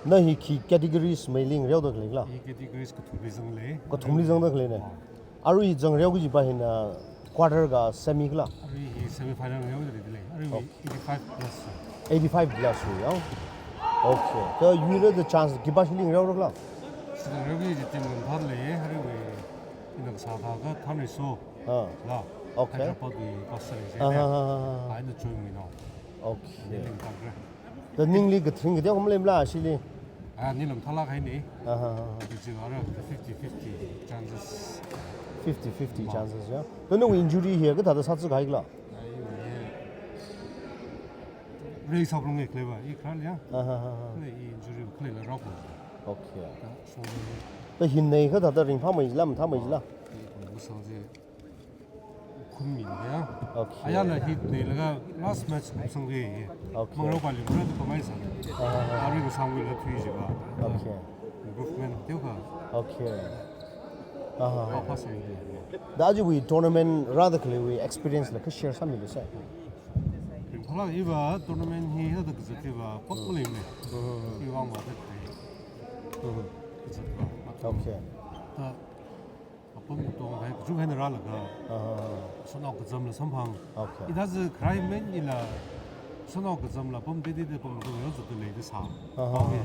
Na hi khi categories meiling reoda khaleila? Hi categories kathumli zangli. Kathumli zangda khaleine. Ah. Arui zangreo kajiva hina quarter ka semi khala? Arui hi semi final reoda leidalei. Arui hi Okay. eighty-five plus. Eighty-five plus ya. Okay. Kha yuira da chance khipā shili ngareora khala? Zangreo kaji team lam thālei, arui hi ina kasā thākha thānriso. Ah. La. Okay. Hyderabad wui pastor Ah, ah, ah, ah. Aina join wui nao. Okay. Ni ling tangre. Da ningli kathing kateo kham lemla shili? Ah, ni lam thala khai ni. Ah, ah, ah, ah. Kaji ara fifty fifty chances. Fifty fifty Ma. chances ya. Da nawui injury hi kathāda sāzak haikhala? Ai, ye. Rei sāprung e khalei va, i kharā ya. Ah, ah, ah, ah. Khalei i injury khalei la rok. Okay. Da, so ni. Da hin nei kathāda ringphāmei jila, mathāmei jila? Masang je. Khun mi ya. Okay. Ayala hit neilaga last match masang ge. Okay. Mangrao pali mura tu kamai sa. Ah, ah, ah. Ari masang wui la thui jiva. Okay. Improvement teo kha. Okay. Ah, ah, ah. Papa sang ge. Da ajiwui tournament rāda khaleiwui experience la kha share sāmilu se. Ringphāla iva tournament hi hāda kazat iva pak Mm. malei me. Mm. Iwang va da. Mm. Kazat va. Okay. Da Apam tong hai, kachungkha eina rālaga. Ah. Shanao kazamla samphang. Okay. Ina zi kharā main ila shanao kazamla apam teitei da apam tong yao zatda leida sā. Ah. Okay.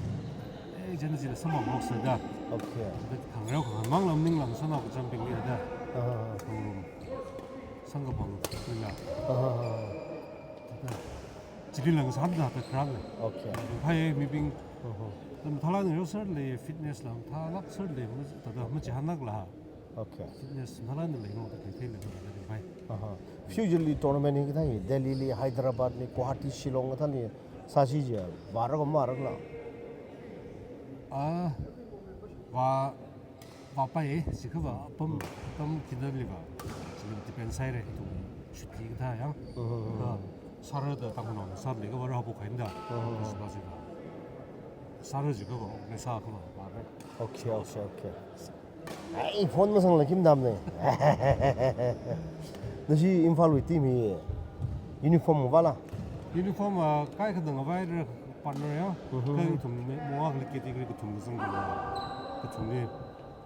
Eh, jana jila samphang rok sāda. Okay. Da khangareo khangamang lam ninglang shanao kazambingli da. Ah. Khangrum. Sangkaphang ila. Ah. Da. Chili lang sāda da kharā le. Okay. Phai mibing. Uh-huh. Lam thala ni rosar le fitness lam thalak sar le, tada machihanak la. Okay. Fitness nala ni lei ngok ta thei lei ngok ta thei bai. Aha. Future li tournament hi kathā hi Delhi li, Hyderabad li, Guwahati, Shillong kathāli sāsi je, vāra ko mara kala? Ah, vā, vāpai, sikhava, apam, apam khinali vā. Chili depend sāhaira, ithum shuti kathā ya. Mhm. Ka, sāra da tangno, sāra li ka vāra hapo kainda. Mhm. Sāra jikhava, sāra jikhava, ne sākhava, vāra. Okay, okay, okay. Ai, phone masangla kim damne. Nashi Imphal wui team hi uniform vāla? Uniform, ah, kaikha dang avaira partner ya. Mhm. Kaithum me, mo akli category kathum kasang kathum ni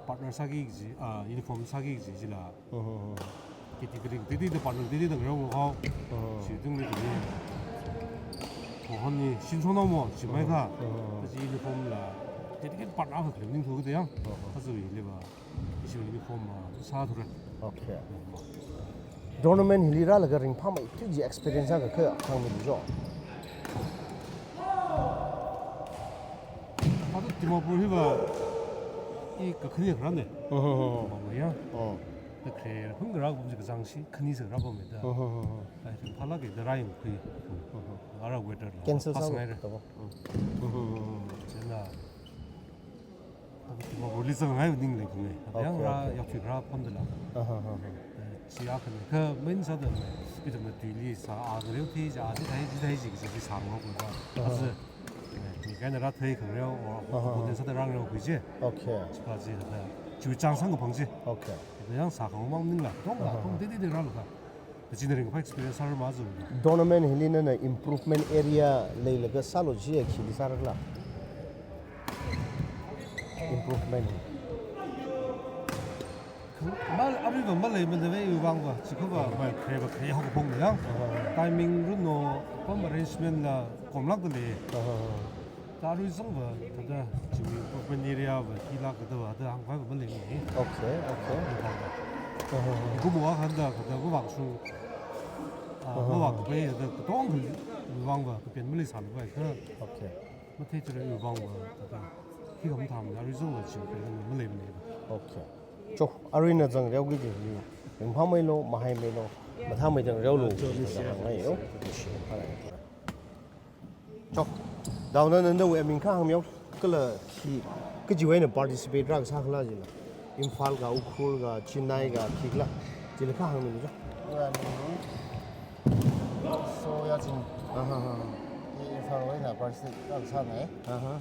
partner sāki kaji, ah, uniform sāki kaji jila. Mhm. Category teitei da partner teitei da ngarao ngahao. Mhm. Shitungli kaji. Mohon ni shinchonao mo, shimai kha. Mhm. Kaji uniform la. Teitei partner kha klim ningthu kaji ya. Mhm. Kaji liva. Ishi uniform ma, sāthura. Okay. Tournament hili rālaga ringphāmei tui ji experience akha kha hāngmilu jo. Atu Dimapur hiva, i kakhane kharāne. Mhm. Dimapur ya. Mhm. Khare hung rāpam chi kachāng chi khani sā rāpam da. Mhm, mhm, mhm. Ai, phalak da rāyangkhui. Mhm. Ara weather la. Cancel sāngai re. Tabo. Mhm. Mhm, mhm, mhm. Chieina. Dimapur li zangngai ning leikhui. Okay, yang rā, okay. Yakthui rāpam da la. Aha, aha. Eh, chi akhana. Kha main sāda, ithumna tuili sā, a ngareo thi ja, a chi thai, chi thai chi, chi sāngai ko da. Aha. Aja, eh, mi kaina rāthei khangareo, o, aha, o, den sāda rāngareokhui chi. Okay. Chi pa chi da. Chi chāng sāngkaphang chi. Okay. Yang sākhamang maningla, tongla, aha, tong didi de rālu ka. Chi na ringphā experience sāra mazu. Tournament hili nana improvement area leilaga sālu chi khili sāra khala? Improvement. Mal, aruiva maleimana ve iwui vangva. Chikhava, mal, khareva, khare haokaphang yang. Aha. Timing runo, pam arrangement la, komlak da lei. Aha. Arui zangva, thāda, chiwui improvement area va, hilak da va, da hāngphāva maleimana. Okay, okay. Aha. Kum wa hānda, thāda, va vang su. Ah, aha, va vang pai, da, katong khali, vangva, kapen maleisālu vai, kha. Okay. Mathei tura vangva, thāda, hi kam tham, arui zangva, chiwui, maleimana. Okay. Cho, aruina zangreo kiji hi, ringphāmeilu, mahaimeilo, mathāmeida zangreo lu, hāngngai yo. Cho, daona nana nawui aming kha hāngmilu, kala khi, kajiwui eina participate rākasā khala jila. Imphal ka, Ukhrul ka, Chennai ka, khi khala, jila kha hāngmilu cho. Wui aming, Soyaching. Aha, aha. I Imphal wui eina participate rākasāna. Aha.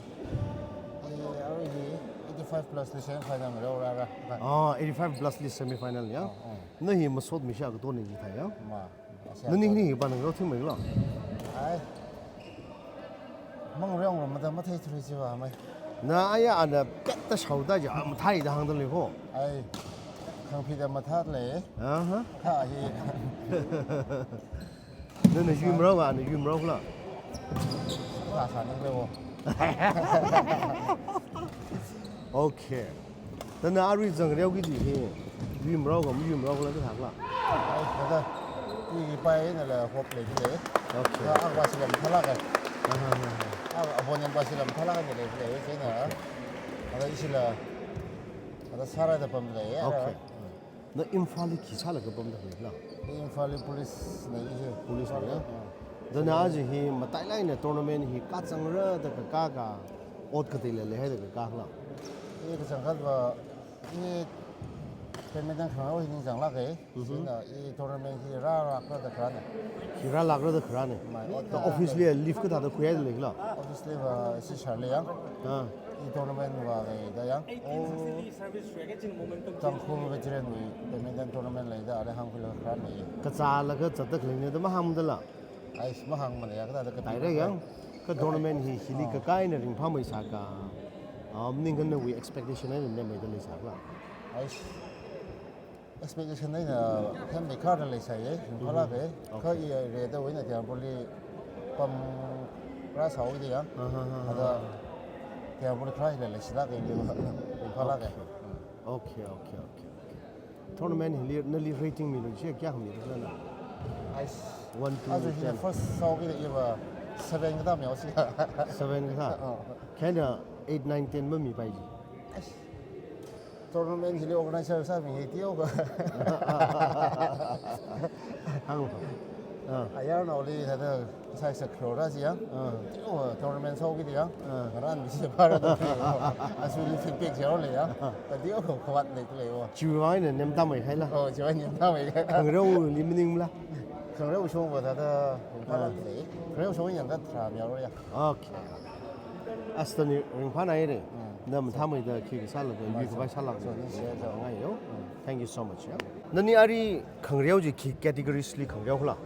I, arui hi eighty-five plus li semi final ngareo rāra. Ah, eighty-five plus li semi final ya. Oh, oh. Na hi masot mi sha kato ni ji thai ya. Ma. Nani ni hi pa ngareo thing meilu. Ai. Mangareo ngareo mada mathei three chi va mai. Na aya ana pet ta shao ta ja, mathāi da hāngda lei ko. Ai. Khangphida mathā lei. Aha. Kha hi. Nana yui marao ka, ana yui marao khala? Sāsā ning lei wo. Okay. Thāda arui zangreo kiji hi, yui marao ka, mayui marao khala, kathā khala? Ai, thāda, i pai eina la hope lei lei. Okay. Thāda, a va sila mathālak ka. Aha, aha, aha. A, opponent va sila mathālak ka lei lei, chieina. Okay. Thāda, i sila, thāda sāra da pam lei, ara. Okay. Na Imphal li khi sālaga pamda khalei khala? Imphal li police na i hi. Police na ya? Ah. Thāda aja hi matailak eina tournament hi kazangra da kakā ka ot kateila leihaida kakā khala? I kachangkhat va, i badminton khangareo hi ningzanglak e. Mhm. Chieina i tournament hi rālakra da kharāna. Hi rālakra da kharāna. Mai, ot da ka office li leave kathāda khuihaida lei khala? Office li va si shar lei yang. Ah. I tournament va lei da yang. Oh. Tangkhul veteran wui badminton tournament leida, are hāngkhuilaga kharāna. Kazālaga zatda khaleina da mahāngda la? Ai, mahāngmana ya, kathāda ka direct yang, ka tournament hi, hili, ah, kakā eina ringphāmeisā ka, ah, maningakha nawui expectation eina nemmeida leisā khala? Ai, expectation eina hemmeikharda leisāya, ringphālak e. Mhm. Kha, okay, i rida wui eina Dimapur li pam rāsāhaoda yang. Aha, aha, aha. Thāda Dimapur li kharā hila leishilak e, ringphālak e. Okay. Okay, okay, okay, okay. Tournament hili nali rating milu chi, kayā milu khala na? Ai, one to ten. Aja hina first sāhaokida i va seven kathā mihaosi. Seven kathā? Oh. Kha ina eight, nine, ten mamipai ji. Ai. Tournament hili organizer sāmi hi teo ka. Hāng. Ah. Ayarnaoli thāda sai sa crore ji yang. Ah. Teo tournament sāhaokida yang. Ah. Ngarān mi si para da. Asu li feedback jiao lei yang. Ka teo ko kawat lei lei wo. Chiwui eina nemtāmei haila? Oh, chiwui nemtāmei. Khangareoli maningla? Khangareo shong va thāda, ah, phalak lei. Khangareo shong yang ka tharā mihaora ya. Okay. Asta ni ringphānāhaira. Mm. Na mathāmeida khi kasālaga, yui khavai sālaga. So, ni share jiao. Ngai yo. Mm. Thank you so much, ya. Nani arui khangareo chi khi categories li khangareo khala?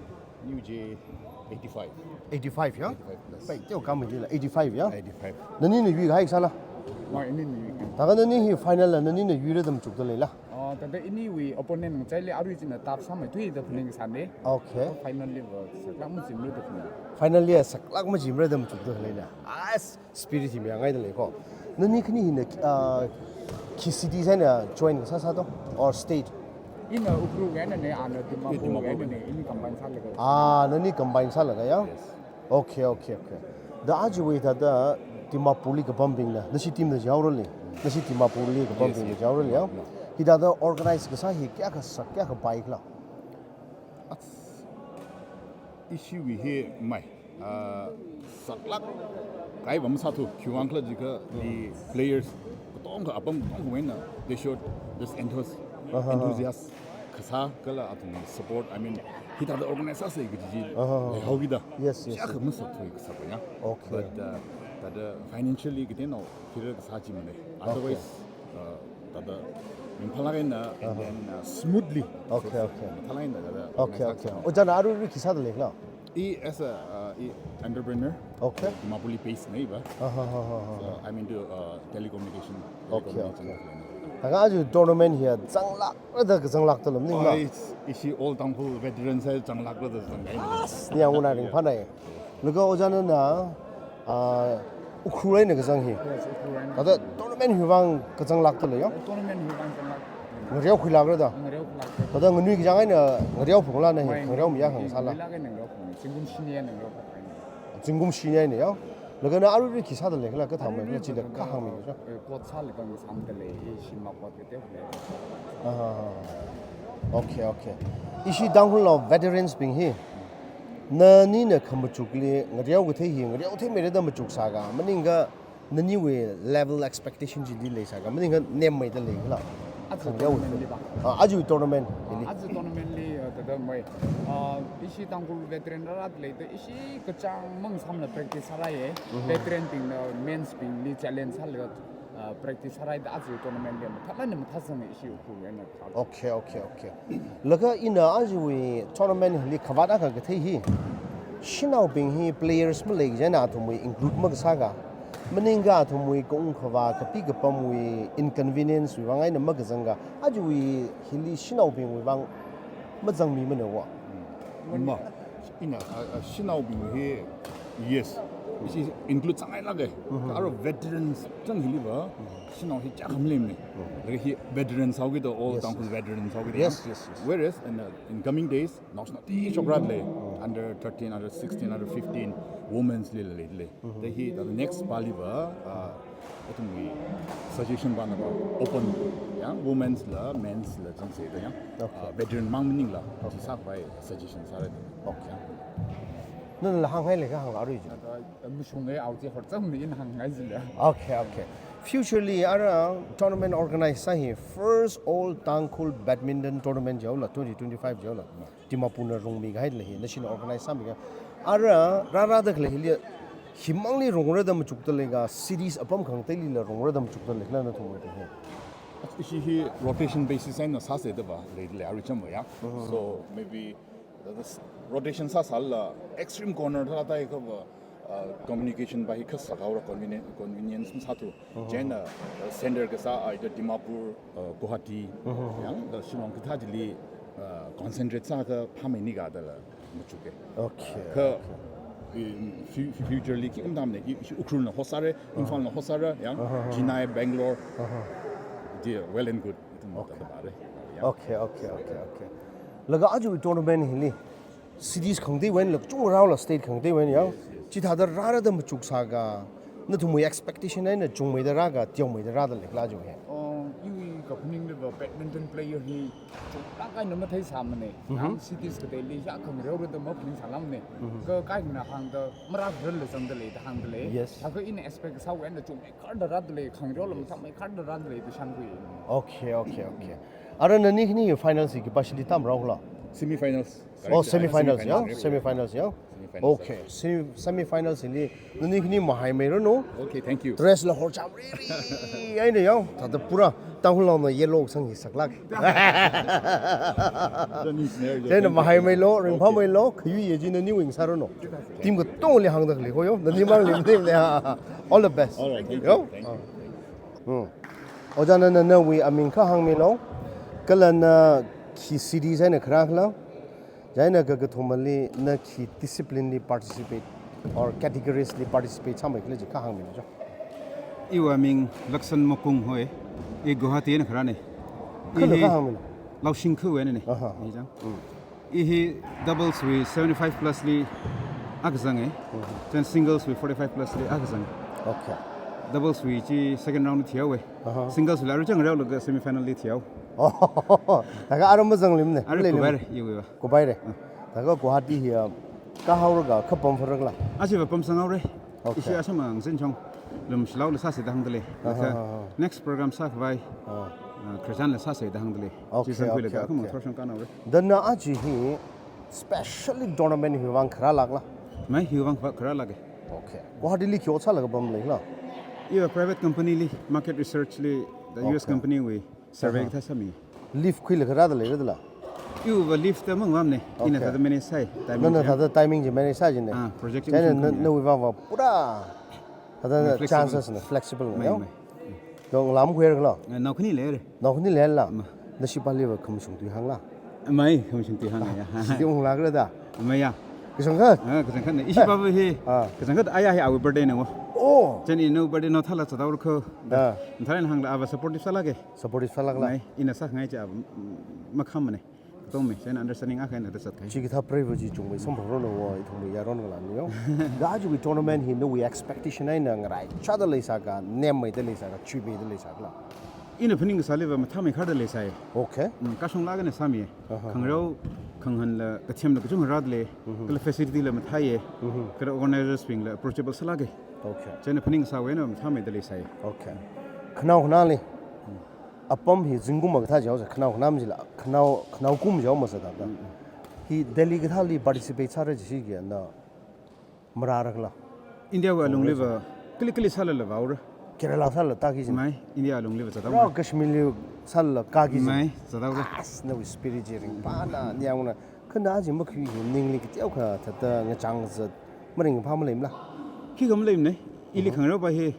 Yu je eighty-five. Eighty-five, ya? Eighty-five plus. Pai, teo kam ji la, eighty-five, ya? Eighty-five. Nanina yuikahai sāla? Ma, inina yui. Thākha nani hi final la, nanina yuira da machukda leila? Ah, thāda iniwui opponent ngachaili arui china tough sāmeithuida phaning sāne. Okay. Final li va saklak majimra da phaning. Final li saklak majimra da machukda leila? As spirit hi miyangaida lei ko. Nani khani hina, ah, khi city sāna join kasā sāto? Or state? Ina Ukhrul wui einana, ana Dimapur wui einana, ini combine sālaga. Ah, nani combine sālaga ya? Yes. Okay, okay, okay. Da aja wui thāda Dimapur li kapambingna, nashi team na jihaora lei. Nashi Dimapur li kapambingna, yes, yes, jihaora lei ya? No. Hithāda organize kasā hi kayākha sak, kayākha pai khala? Ats, ishiwui hi mai, ah, saklāk kahai va masāthu, khiwuivang khala jiakha the players katongkha, apam katongkhawui eina, they showed this enthus-, Aha. enthusiasm kasā kala athumwui support, I mean, hithāda organize sāsa kaji chi Aha. leihao kida. Yes, yes, Kayākha yes. masakthui kasā va ya. Okay. But, uh, thāda financially kateonao phira kasā chi mane. Okay. Otherwise, uh, thāda ringphālāk eina and Aha. then, uh, smoothly. Okay, okay. Ringphālāk eina thāda Okay, organize okay. sāsa. Ojāna aruirui khi sāda lei khala? I as a, uh, I entrepreneur. Okay. Dimapurli base na iva. Aha, ha, ha, ha. So I'm into, uh, telecommunication. Okay, Telecommunication okay. line. Thākha aja tournament hi zanglākra da kazanglākda lei maning Oh, la? it's, ishi all Tangkhul veterans hai zanglākra da zang. As, ni ang una ringphānai. Laga ojāna na, ah, Ukhrul eina kazang hi. Yes, Ukhrul eina. Thāda tournament hiwuivang kazanglākda lei ya? Tournament hiwuivang zanglāk. Ngareokhuilākra da? Ngareokhuilākra. Thāda nganui kachang eina ngareophungla na hi, Mai, ngareomiya hang sāla. Ngareolāk eina ngareophung. Zingkum shini eina ngareophung. Zingkum shini eina ya. Laga na aruirui khi sāda lei khala, kathāmei Aruirui khala chida kathāda, kahāngmi khala. eh, coach sālaga ngasāmda lei, i shim coach kateo lei. Aha. Okay, okay. Ishi Tangkhulnao veterans bing hi, nanina khamachukli ngareo kathei hi, ngareo theimeira da machuksā ka, maningakha naniwui level expectation chili leisā ka, maningakha nemmeida lei khala? Aja Khangareo tournament li ba? Ah, aja tournament Ah, hili. aja tournament li, uh, thāda mai. Uh, ishi Tangkhul veteran rāra leida ishi kachāng mang samla practice sārai ye. Mhm. Veteran bingna mens bingli challenge sālaga, uh, practice sāraida aja tournament li mathālāk eina mathāsang ishi Ukhrul eina. Okay, okay, okay. Laga ina ajawui tournament hili khavāt akha kathei hi, shanaobing hi players malei kaji eina athumwui include makasā ka, maningakha athumwui kaung khavā, kapi kapamwui inconvenience wui vang eina makazang ka, ajawui hili shanaobingwui vang mazangmi mana wa? Mm. Ma, ina, a, a, shanaobing hi, yes, ishi include sāngailāka. Mhm. Kha arui veterans chang hili va, shanao hi kayākha maleimana. Mhm. Laga hi veterans sāhaokida, all Yes, Tangkhul yes. veterans sāhaokida. Yes, yes, yes. Whereas in, uh, in coming days, naoshinao tishokra lei, Mm. under thirteen, under sixteen, under fifteen, women's lila leilei. Mhm. Thāda hi, the next pali va, uh, athumwui suggestion va na va open, ya, women's la, men's la chang se da ya. Okay. Uh, veteran mang maningla, Okay. chi sākhavai suggestion sāra da. Okay. Ya. Nala hāngngai lei kahāng arui chi. Thāda, uh, mashunga, aoji horcham ni ina hāngngai jila. Okay, okay. Future li ara tournament organize sā hi first all Tangkhul badminton tournament jihaola, twenty twenty-five jihaola. Dimapurna rungmi kahai lei hi, nashina organize sāmi ka. Ara, rārada khalei hili, himangli rungra da machukda lei ka, cities apam khangateilila rungra da machukda lei khala nathumwui hi? Ishi hi rotation basis eina sāsa da va, lei, lei, arui cham va ya. Mhm. So, maybe, the, the s-, rotation sāsālala, extreme corner thāda thākha va, uh, communication va hi kha sākhaora convenient, convenience masāthu. Mhm. Chieina, uh, center kasā either Dimapur, uh, Guwahati, Mhm. yang, uh, Shillong kathā chili, uh, concentrate sākha phāmeini kadala machuka. Okay, Kha, okay. in fu-, fu-, future li khi um tamne, i, i, Ukhrulna host sāra, Aha. Imphalna host sāra, yang, Aha, aha. Chennai, Bangalore, Aha. they are well and good. Ithum Okay. mathāda mare. Yeah. Okay, okay, okay, okay. Laga ajawui tournament hili, cities khangateiwui eina, kachungkha rāhaola state khangateiwui eina ya. Yes, yes. Chithāda rāra da machuksā ka, nathumwui expectation eina chungmeida rā ka, teomeida rāda lei khala ajawui hi? Oh, iwui kaphaning li va badminton player hi chunglāk eina matheisāmana. Mhm. Yang cities kateili ya khangareora da maphaningsālāmana. Mhm. Kha kaina hāngda marākhararla zangda lei da hāngda lei. Yes. Thākha ina expect kasāwui eina chungmeikharda rāda lei, khangareola Yes. mathāmeikharda rāda lei da shānkhui. Okay, okay, okay. Ara nani khani finals hi khipāshili tam rāhaokhala? Semi-finals. Oh, Correct. Semi-finals, Semi-finals, ya? Correct. Semi-finals, ya? Semi-finals. Okay, semi, semi-finals hili nani khani mahaimeiranu. Okay, thank you. Dress la horcham riri eina ya. Thāda pura Tangkhulnaona yellow sang hi saklāk. Don't need scenario. Chieina Thank you. Mahaimeilo, Okay. ringphāmeilo, khayui ye chi naniwui sāranu. Team katongli hāngda khalei ko yo, nanimangli team le ha. All the best. All right, thank you. Yo? Thank you. Hmm. Ojāna na nawui aming kha hāngmilo, kala na khi cities eina kharā khala, chieina kakathumali na khi discipline li participate or categories li participate sāmei khala chi kha hāngmilo cho. Iwui aming Laksan Mokung hoi, i Guwahati eina kharāna. Kha I na hi kha hāngmilo. Laoshing khawui einana. Aha. I chang. Mm. I hi doubles wui seventy-five plus li akha zanga. Mhm. Then singles wui forty-five plus li akha zanga. Okay. Doubles wui chi second round li thihaowa. Aha. Singles wui la aruichang rao laga semi final li thihao. Oh, thākha aram mazangluimana. Ara Malei lim. Kubai re, iwui va. Kubai re. Mm. Thākha Guwahati hi, ah, kahaolaga khapam pharakla? Achiva pamsanghaora. Okay. Ishi asam angzin chong. Lumshilao la sāsa da hāngdalei. Aha, aha. Next program sākhavai. Ah. Ah, Christian la sāsa da hāngdalei. Okay, chi sangkhui okay, laga kham okay. Thorshang kanhaora. Dana achi hi specially tournament hiwui vang kharālakla? Mai, hiwui vang kharālaka. Okay. Guwahati li khi ot sālaga pamleila? Iva private company li, market research li, the U S Okay. company wui survey Aha. kathā sāmi. Leave khuilaga rādalei rādala? Iwuva leave da mangvamna. Ina Okay. thāda manage sāi, timing Nana chi. Thāda timing chi manage sāi jina. Ah, project chi China mashung na, khami. Nawui vang va pura thāda Flexible. Chances na flexible na Mai, yo. Mai. Dong lam khuirakla? Eh, nao khani leira. Nao khani leila? Ma. Nashi pali va khamashung tui hāngla? Mai, khamashung tui hānga ya. Sidi unglakra da? Mai ya. Kachangkhat? Ah, kachangkhatna. Ishi Eh. pava hi. Ah. Kachangkhat aya hi awui birthday na wo. Oh. Chieina nawui birthday na thāla zathaora kho. Ah. Mathālāk eina hāngla ava supportive sālaka. Supportive sālakla? Mai, ina sāngai chi ava, mm, makhamana. Tongmi, chieina understanding akha eina thāda zatkahai. Chikathā preiva chi chungmei samphangranu wo, ithumwui yaron ngalāna yo. Da achiwui tournament hi nawui expectation eina ngaraichāda leisāka, nemmeida leisāka, chuimeida leisākala? Ina phaningsāliva mathāmeikharda leisai. Okay. Mm, kashonglāk eina sāmi. Aha. Khangarao, khangahānla, kathemla kachungkha rādalei. Mhm. Kala facility la mathāya. Mhm. Kala organizers bingla approachable sālaka. Okay. Chieina phaningsāwui eina mathāmeida leisai. Okay. Khanao khanali. Mm. Apam hi zingkum kathā jihaosa, khanao khanam jila, khanao, khanao kum jihao masa da da. Mm, mm. Hi Delhi kathāli participate sāra jishi kayāna marārakla? India wui alungliva, kali kali sālala vāhaora. Kerala sālala tāki jina? Mai, India alungliva zathaora. Rao Kashmir li sālala kāki jina? Mai, zathaora. As, nawui spirit chi ringphāna, niyangna, kha na achi makhui hi ningli kateokha thāda ngachang zat, maringphā maleimala? Khikha maleimana, ili Mhm. khangarao va hi,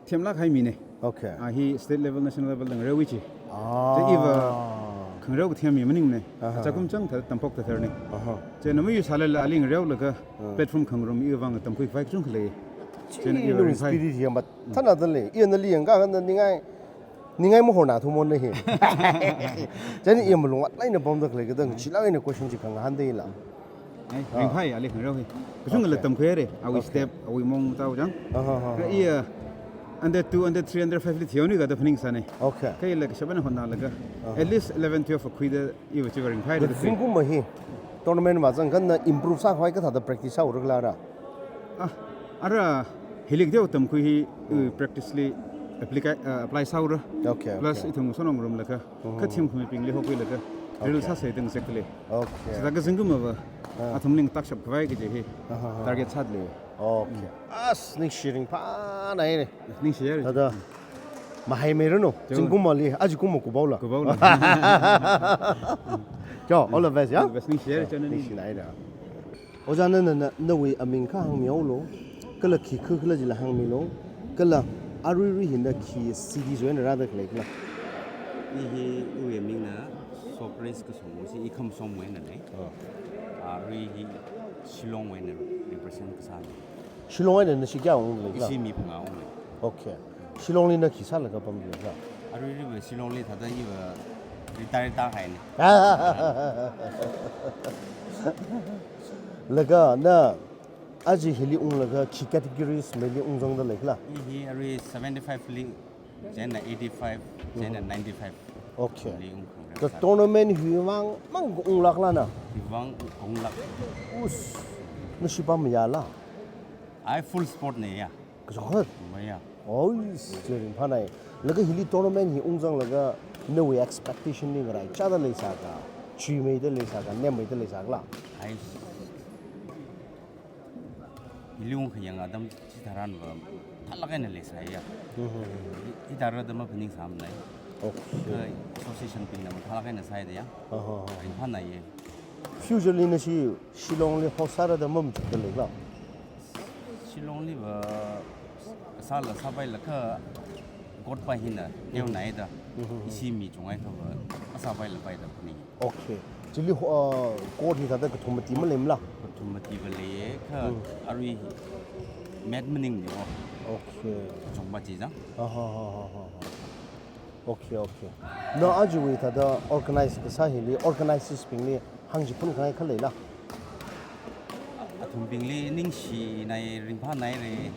themlāk kahai mina. Okay. Ah, hi state level, national level dang rewi chi. Ah. Chi iva khangarao kathem mi maningmana. Aha. Achakum chang thāda tamphok thathar ni. Aha. Chieina mayuisālala ali ngareolaga Ah. platform khangarum iwui vang tamkhuikhavai kachungkha lei. Chieina iva Chili ringphai. Spirit hi mathānada lei. Ina nali yangkha kha na ningai, ningai mahorna thumon na hi. Chieina i malung atlai eina pamda khalei kadang chilāk eina question chi khangahānda ila. Ai, Ah. ringphai, ali khangarao hi. Kachungkhala Okay. tamkhuihaira, awui Okay. step, awui maong tao chang. Aha, aha, Kha aha. iya, under two, under three, under five li thihaoni kathāda phaningsāna. Okay. Kha ila kashap eina hotnalaga. Aha. At least eleven, twelve va khuida, iva chiva ringphai Da da khui. zingkum va hi, tournament va zangkha na improve sākhavai kathāda practice sāhaorakla ra? Ah, ara, hili kateo tamkhui hi, uh, Mm. practice li apply, uh, apply sāhaora. Okay, Plus okay. ithum sonong rumlaga. Mhm. Kha themkhamibingli hokhuilaga, drill Okay. sāsa da ngazekdalei. Okay. Sāda kazingkum va, Ah. athumli ngatakshap khavai kaji hi, Aha, aha. target sādalei. Okay. As, ningshi ringphānai ne. Ningshiya. Thāda, mahaimeiranu, Chao. zingkum mali, achikum ma kupaola. Kupaola. Chao, all the best, ya? All the best, ningshiya, chao, nani. Ningshinai da. Ojā nana, na, nawui aming kha hāngmihaolu, kala khi khukhala jila hāngmilu, kala aruirui hi na khi city join rāda khaleikhala? I hi iwui amingna Socrates kasong, chi i khamashongwui eina lei. Oh. Arui hi Shillongwui eina represent kasāna. Shillongwui eina nashi kayā ungleikhala? Ishi mi phangā unglei. Okay. Shillongli na khi sālaga pamleikhala? Aruirui va Shillongli thāda iva retire tāhaina. Laga na aja hili unglaga khi categories mili ungzangda leikhala? I hi arui seventy-five li, chieina eighty-five, chieina ninety-five. Okay. Li ungkhangra. Ka tournament hiwui vang mang unglākla na? Hiwui vang unglāk. Us, nashi pamayāla? Ai full support na ya. Kachangkhat? Maya. Oi, chi ringphānai. Laga hili tournament hi ungzanglaga nawui expectation li ngaraichāda leisāka, chuimeida leisāka, nemmeida leisākhala? Ai, hili ungkhayang atam chitharan va mathālāk eina leisāya. Mhm. Hi, hithāda maphaningsāmanei. Okay. Kha association bingna mathālāk eina sāhaida ya. Aha, aha. Ringphānaiya. Future li nashi Shillongli host sāra da mamachukda leikhala? Shillongli va sāla sāpailakha court pa hina neonaida. Mhm. Ishi mi chungaiakha va masāpaila paida phaning. Okay. Chili ho-, uh, court hi thāda kathum mati maleimala? Kathum mati va leiya, kha Hmm. arui hi mat maningmana. Okay. Chungpa chi chang. Aha, ha, ha, ha, ha. Okay, okay. Na ajawui thāda organize kasā hili, organizers bingli hāngchiphun khangai kha leila? Athumbingli ningshinai, ringphānaira.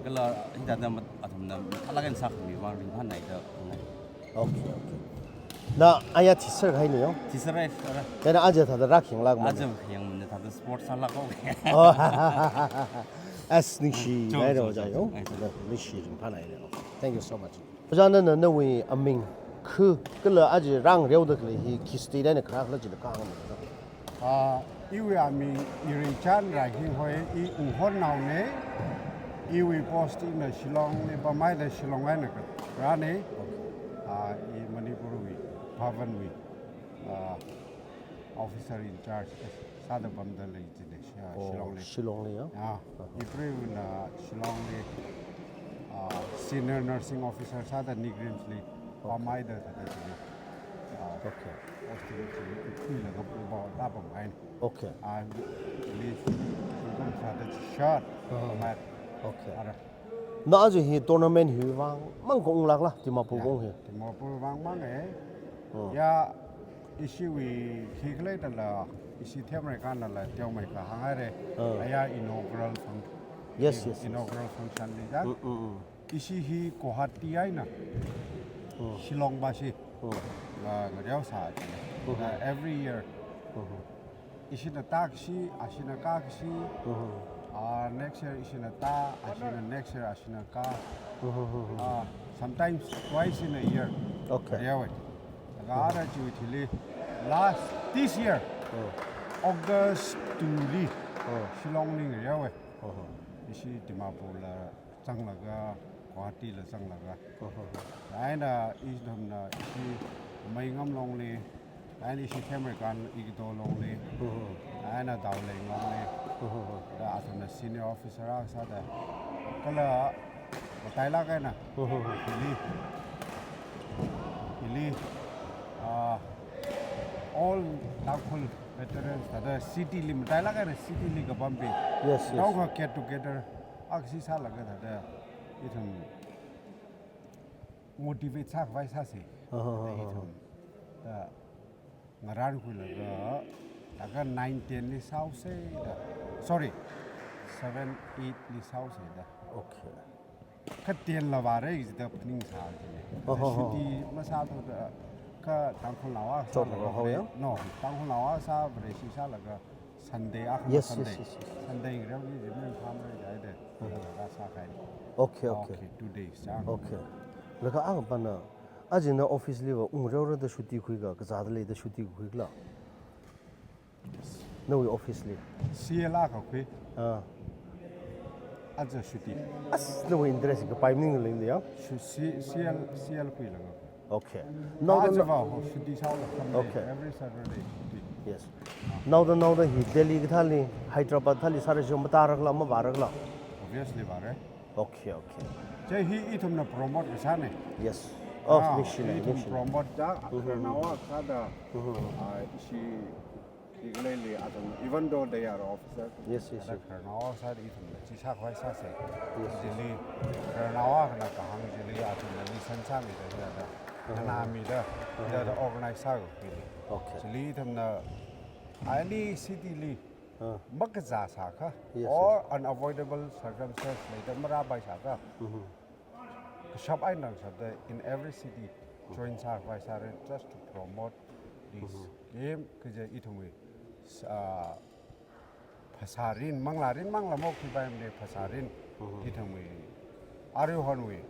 Kala hithāda mat-, athumna mathālāk eina sākhami vang ringphānaida khangai. Okay, okay. Na aya teacher hai ni yo. Teacher hai, sir. Yana aja thada rak yang lak ma. Aja yang mana thada sports ala kau. Oh. As ningshi, chong, nai chong, ro ja chong, yo. Chong. Ai, sir. Ningshi rim pa nai yo. Thank you so much. Ojā na na nawui aming khu kala aja rang reo da kala hi khi state na kra kala jila kang ma. Ah, iwui aming Iringchan Raihing hoi, i Uhon nao ne, iwui post ina Shillong ne, pamai da Shillong ai na kara ne, ah, i Manipur wui, Bhavan wui, ah, officer in charge, sāda pamda lei jine, Shi-, Oh, Shillong ne. Shillong ne, ya? Ah, i private na Shillong ne, ah, senior nursing officer sāda NEIGRIHMS li, Okay. pamai da thada jine. Ah, Okay. Australia chi, i khuilaga pui ba, da pamai. Okay. Ah, li, li, li, sāda chi shot, Uh-huh. pamai. Okay. Ara. Na aja hi tournament hi vang, mang kong lak la, Dimapur Ya, kong hi. Dimapur vang mang e. Hmm. Ya, ishiwui khi khalei da la, ishi Themreikhan la, Teomeikha hāngai re. Hmm. Aya inaugural fun-, Yes, yes, yes. inaugural function li ja. Mm, mm, mm. Ishi hi Guwahati ai na. Mm. Shillong ba shi. Mm. Nga, nga reo sā chi. Mm-hmm. Nga every year. Mm-hmm. Ishina tākashi, ashina kākashi. Mm-hmm. Ah, next year ishina tā, ashina next year ashina kā. Mm-hmm. Ah, sometimes twice in a year. Okay. Reo e. Laga Mm-hmm. ara chiwui thili last, this year, Mm. August two li, Mm. Shillong li reo e. Mm-hmm. Ishi Dimapur la zanglaga, Guwahati la zanglaga. Mhm. Eina ithumna ishi Meingam Long li, eina ishi Themreikhan Igido Long li, Mhm. eina Daoleng Long li. Mhm. Da athumna senior officer akha sāda. Kala matailak eina, Mhm. hili, hili, ah, all Tangkhul veterans, thāda city li matailak eina city li kapam bi. Yes, yes. Naokha get together akha sālaga thāda ithum motivate sākhavai sāsa. Aha, aha, aha. Ithum da ngarānkhuilaga, laga nine ten li sāhaosa da. Sorry, seven eight li sāhaosa da. Okay. Kha ten la vāra jida phaningsā jine. Aha, aha. Shuti masāthuda kha Tangkhulnao akha Chot sālaga ho ya? No, Tangkhulnao akha sā Vareshi sālaga Sunday akha Yes, Sunday. yes, yes, yes. Sunday ngareo ni jimeng phamra jai de. Mhm. Laga sākahai. Okay, okay. Okay, two days, ah. Okay. Laga ang pana, ajina office li va ungreora da shuti khuika, kazāda leida shuti khuikala? Nawui office li. C L akha khui. Ah. Aja shuti. As, nawui interest kapai maningla ya? Shu-, C-, C L, C L khuilaga. Okay. Naoda Aja na- va ho shuti sāhaola Sunday. Okay. Every Saturday shuti. Yes. Naoda, naoda hi Delhi kathāli, Hyderabad thāli sāra jo matārakala, mavārakala? Obviously vāra. Okay, okay. Chi hi ithumna promote kasāna. Yes. Oh, Ah, ningshina, ithum ningshina. promote da, Mhm. khararnao akha sāda, Mhm. ah, ishi Khikhalei li athum, even though they are officer, Yes, yes, yes. khararnao sāda ithumna chi sākhavai sāsa. Yes, yes. Chili khararnao akhana kahāng chili athumna listen sāmida hithāda, Uh-huh. nganāmida, Uh-huh. hithāda organize sāka hili. Okay. Chili ithumna any city li Uh. makazā sākha, Yes, or yes. unavoidable circumstance leida marāpai sākha, Mm-hmm. kashap eina shapda in every city join sākhavai sāra just to promote this Mhm. game, kaja ithumwui, ah, phasā rin, manglā rin, manglā mok khi bai mane phasā rin, Mhm. ithumwui, aruihonwui,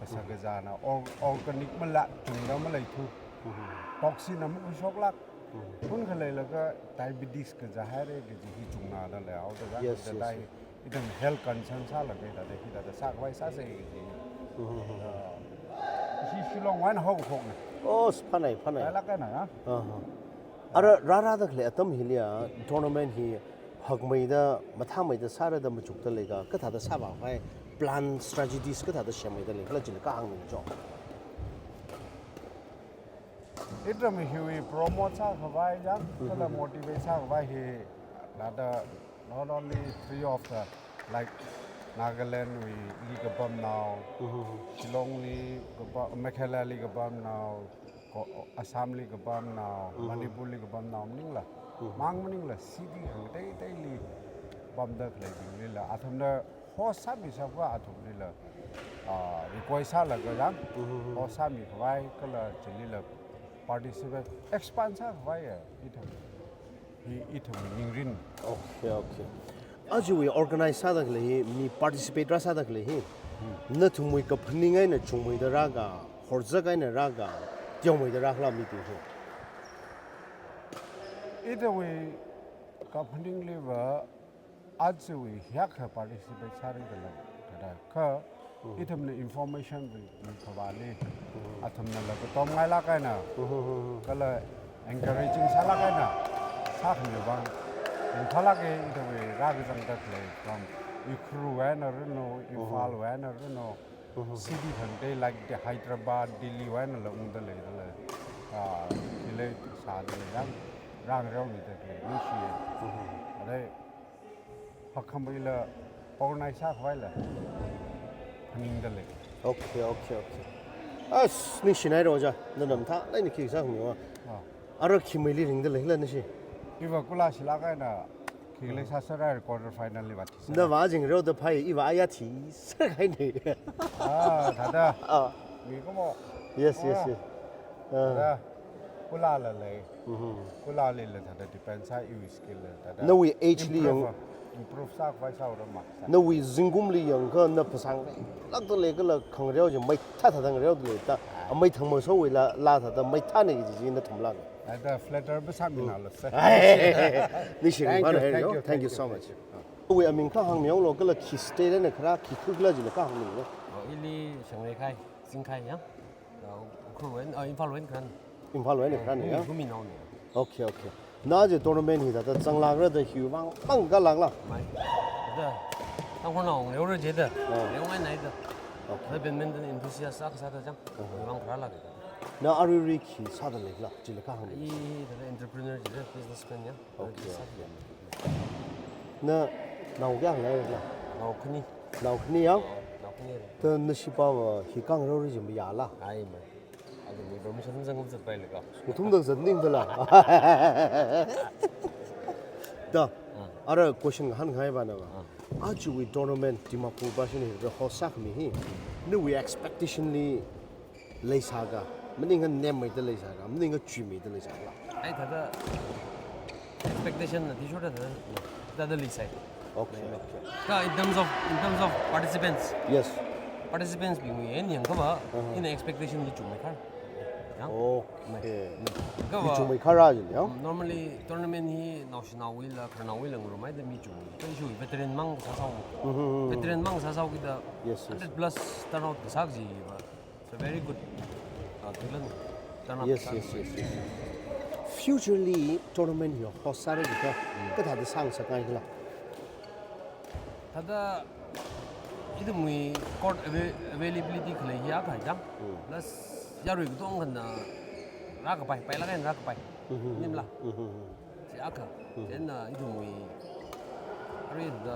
phasā Mhm. kazāna, or-, organic mala, chungda maleithu, Mhm. toxin na makhuishoklāk, Mhm. phun khaleilaga diabetes kazā haira kaji hi chungnada leihaoda, Yes, yes, dai yes. ithum health concern sālaga thāda, hithāda sākhavai sāsa kaji. Mhm. Ah, ishi Shillong wui eina haokaphokna. Oh, phanai, phanai. Lailāk eina, ya. Aha. Ara, rārāda khalei atam hili ya, tournament hi hakmeida, mathāmeida sāra da machukda leika, kathāda sāvākhavai, plan strategies kathāda semmeida lei, kala chili kahāngmina jo. Ithum hiwui promote sākhavai ya, kala Mhm. motivate sākhavai hi, lada not only three of the, like, Nagaland wui li kapamnao, Mhm. Shillong li kapam, Meghalaya li kapamnao, ko-, Assam li kapamnao, Mhm. Manipur li kapamnao maningla, Mhm. mang maningla, city hangteiteili pamda khaleibinglila, athumna host sāmi sākhavai athumlila, ah, request sālaga yang, Mhm. host sāmikhavai kala chilila participate, expand sākhavai ya, ithum. Hi, ithum ningrin. Okay, okay. Ajawui organize sāda khalei hi, mi participate rāsāda khalei hi. Nathumwui kaphaning eina chungmeida rāka, horzak eina rāka, teomeida rākhala mibing hi. Ithumwui kaphaningli va, ajawui hiyākha participate sāring kala, kada kha, ithumna information wui, wui khavāli, athumnala katomngailāk eina, kala encouraging sālāk eina, sākhami vang, ringphālāka, ithumwui rākazangda khalei from Ukhrul eina rino, Imphal eina rino, city thangte like the Hyderabad, Delhi einala ungda leidalei, ah, chili sāda lei, rang, rang reomida khalei, ningshiya. Arui, hakkhamila organize sākhavaila phaningda lei. Okay, okay, okay. As, ningshinaira ojā, nana mathālāk eina khi sākhamiva. Ah. Ara khi meili ringda leila nashi? Iva kula shilāk eina, khi lei sāsāra quarter final li va thisā. Nava jing reoda phai, iva aya thisākahaina. Ah, thāda. Ah. Mi kumo. Yes, yes, yes. Ah. Thāda. Kulala lei. Mhm. Kulalila thāda depend sā, iwui skill la thāda. Nawui age li yang. Improve, improve sākhavai sāhaora ma. Nawui zingkumli yangakha na phasānglākda lei kala khangareo chi maithā thāda ngareoda lei ta. Amei thangmasowuila, la thāda maithāna kaji chi nathumla. Ada flatter ba sāminalo sir. Ai, ningshi. Thank you, ringphāna thank you, thank you so much. Thank you. Nawui aming kha hāngmihaolu kala khi state na kharā, khi khukla jila kha hāngmilu. Oh, ili Shangreikhai, Zingkhai ya. Uh, Ukhrul wui eina, uh, Imphal wui eina kharāna. Imphal wui eina kharāna ya? Gumi, Guminaona. Okay, okay. Na je tournament hi thāda zanglākra da hiwui vang, vang kalākla? Mai. Da. Tangkhulnao ngareora jida. Ah. Ngareongaina da. Okay. Da badminton enthusiast akha sāda chang. Uh-huh. Hiwui vang kharālāka. Na aruirui khi sāda leila, chila kha hānglu. I, da entrepreneur jida, businessman ya. Okay, okay. Nao kayākha leila? Nao khani. Nao khani ya? Nao khani lei. Da nashi pava hi khangareo ri jim yāla? Ai ma. Aja mi permission zangkum zatpailaka. Uthum da zatningdala. Da. Ah. Ara question hāngngai vana va. Ah. Ajawui tournament Dimapur Baishini hi host sākhami hi, nawui expectation li leisāka, maningakha nemmeida leisāka, maningakha chuimeida leisāka? Ai, thāda expectation na tishurda thāda, thāda leisai. Okay, okay. Kha in terms of, in terms of participants. Yes. Participants bingwui eina yangakha va, uh-huh, ina expectation li chungmeikhar. Ya? Okay. Kha va, chungmeikhar ra jin, ya? Mm, normally tournament hi naoshinaowuila, khararnaowuila ngarumaida mi chung. Kha ishiwui veteran mang sāsao. Mm-hmm. Veteran mang sāsao kida, yes, yes, hundred plus turnout kasā kaji va. It's a very good, uh, thing lan. Turn up. Yes, yes, yes, yes. Future li tournament hi host sāra jiakha, mm, kathāda sāngasakngaikhala? Thāda ithumwui court avai-, availability khalei hi akha chang. Mm. Plus yarui katongkhana rākapai, pailāk eina rākapai. Mm-hmm. Nimla. Mm-hmm. Chi akha. Mm-hmm. Chieina ithumwui aruida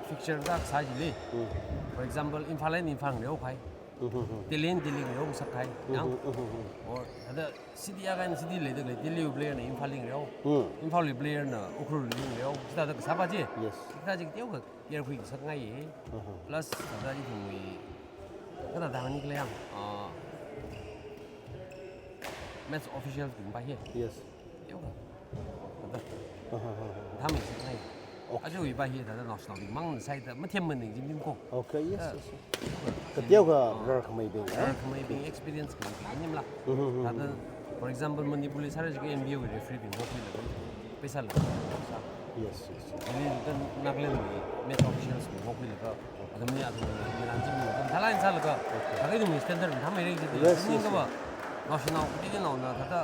fixture rākasā chili. Mm. For example, Imphal eina Imphal ngareokhai. Mm-hmm. Delhi eina Delhi ngareongasakkahai, yang? Mm-hmm, mm-hmm. Or thāda city akha eina city leida khalei, Delhiwui player na Imphalli ngareo. Mm. Imphalwui player na Ukhrulli ngareo. Chithāda kasāpa chi. Yes. Chithā chi teokha yarkhui kasakngai. Uh-huh. Plus thāda ithumwui, kathāda hāngni khala yang, ah, match officials bingpa hi. Yes. Teokha. Thāda. Aha, aha, aha. Thāmei sāngai. Okay. Ajawui pa hi thāda naoshinaobing mang sāda mathemmaning jimjim ko. Okay, yes, ah, yes, yes. Kateokha, ah, rarkhameibing, eh? Rarkhameibing, experience khameibing nimla. Mm-hmm, mm-hmm. Thāda, for example, Manipurli sāra jiakha N B O wui referee bing hokhuilaga, pheisāla. Yes, yes, yes. Delhi dan Nagaland wui match officials bing hokhuilaga, athumli, athumli, milan jimli, athum thālāk eina sālaga, okay, thākha ithumwui standard thāmeira jida. Yes, yes, yes. Ning kaba, naoshinao, kateonaona thāda,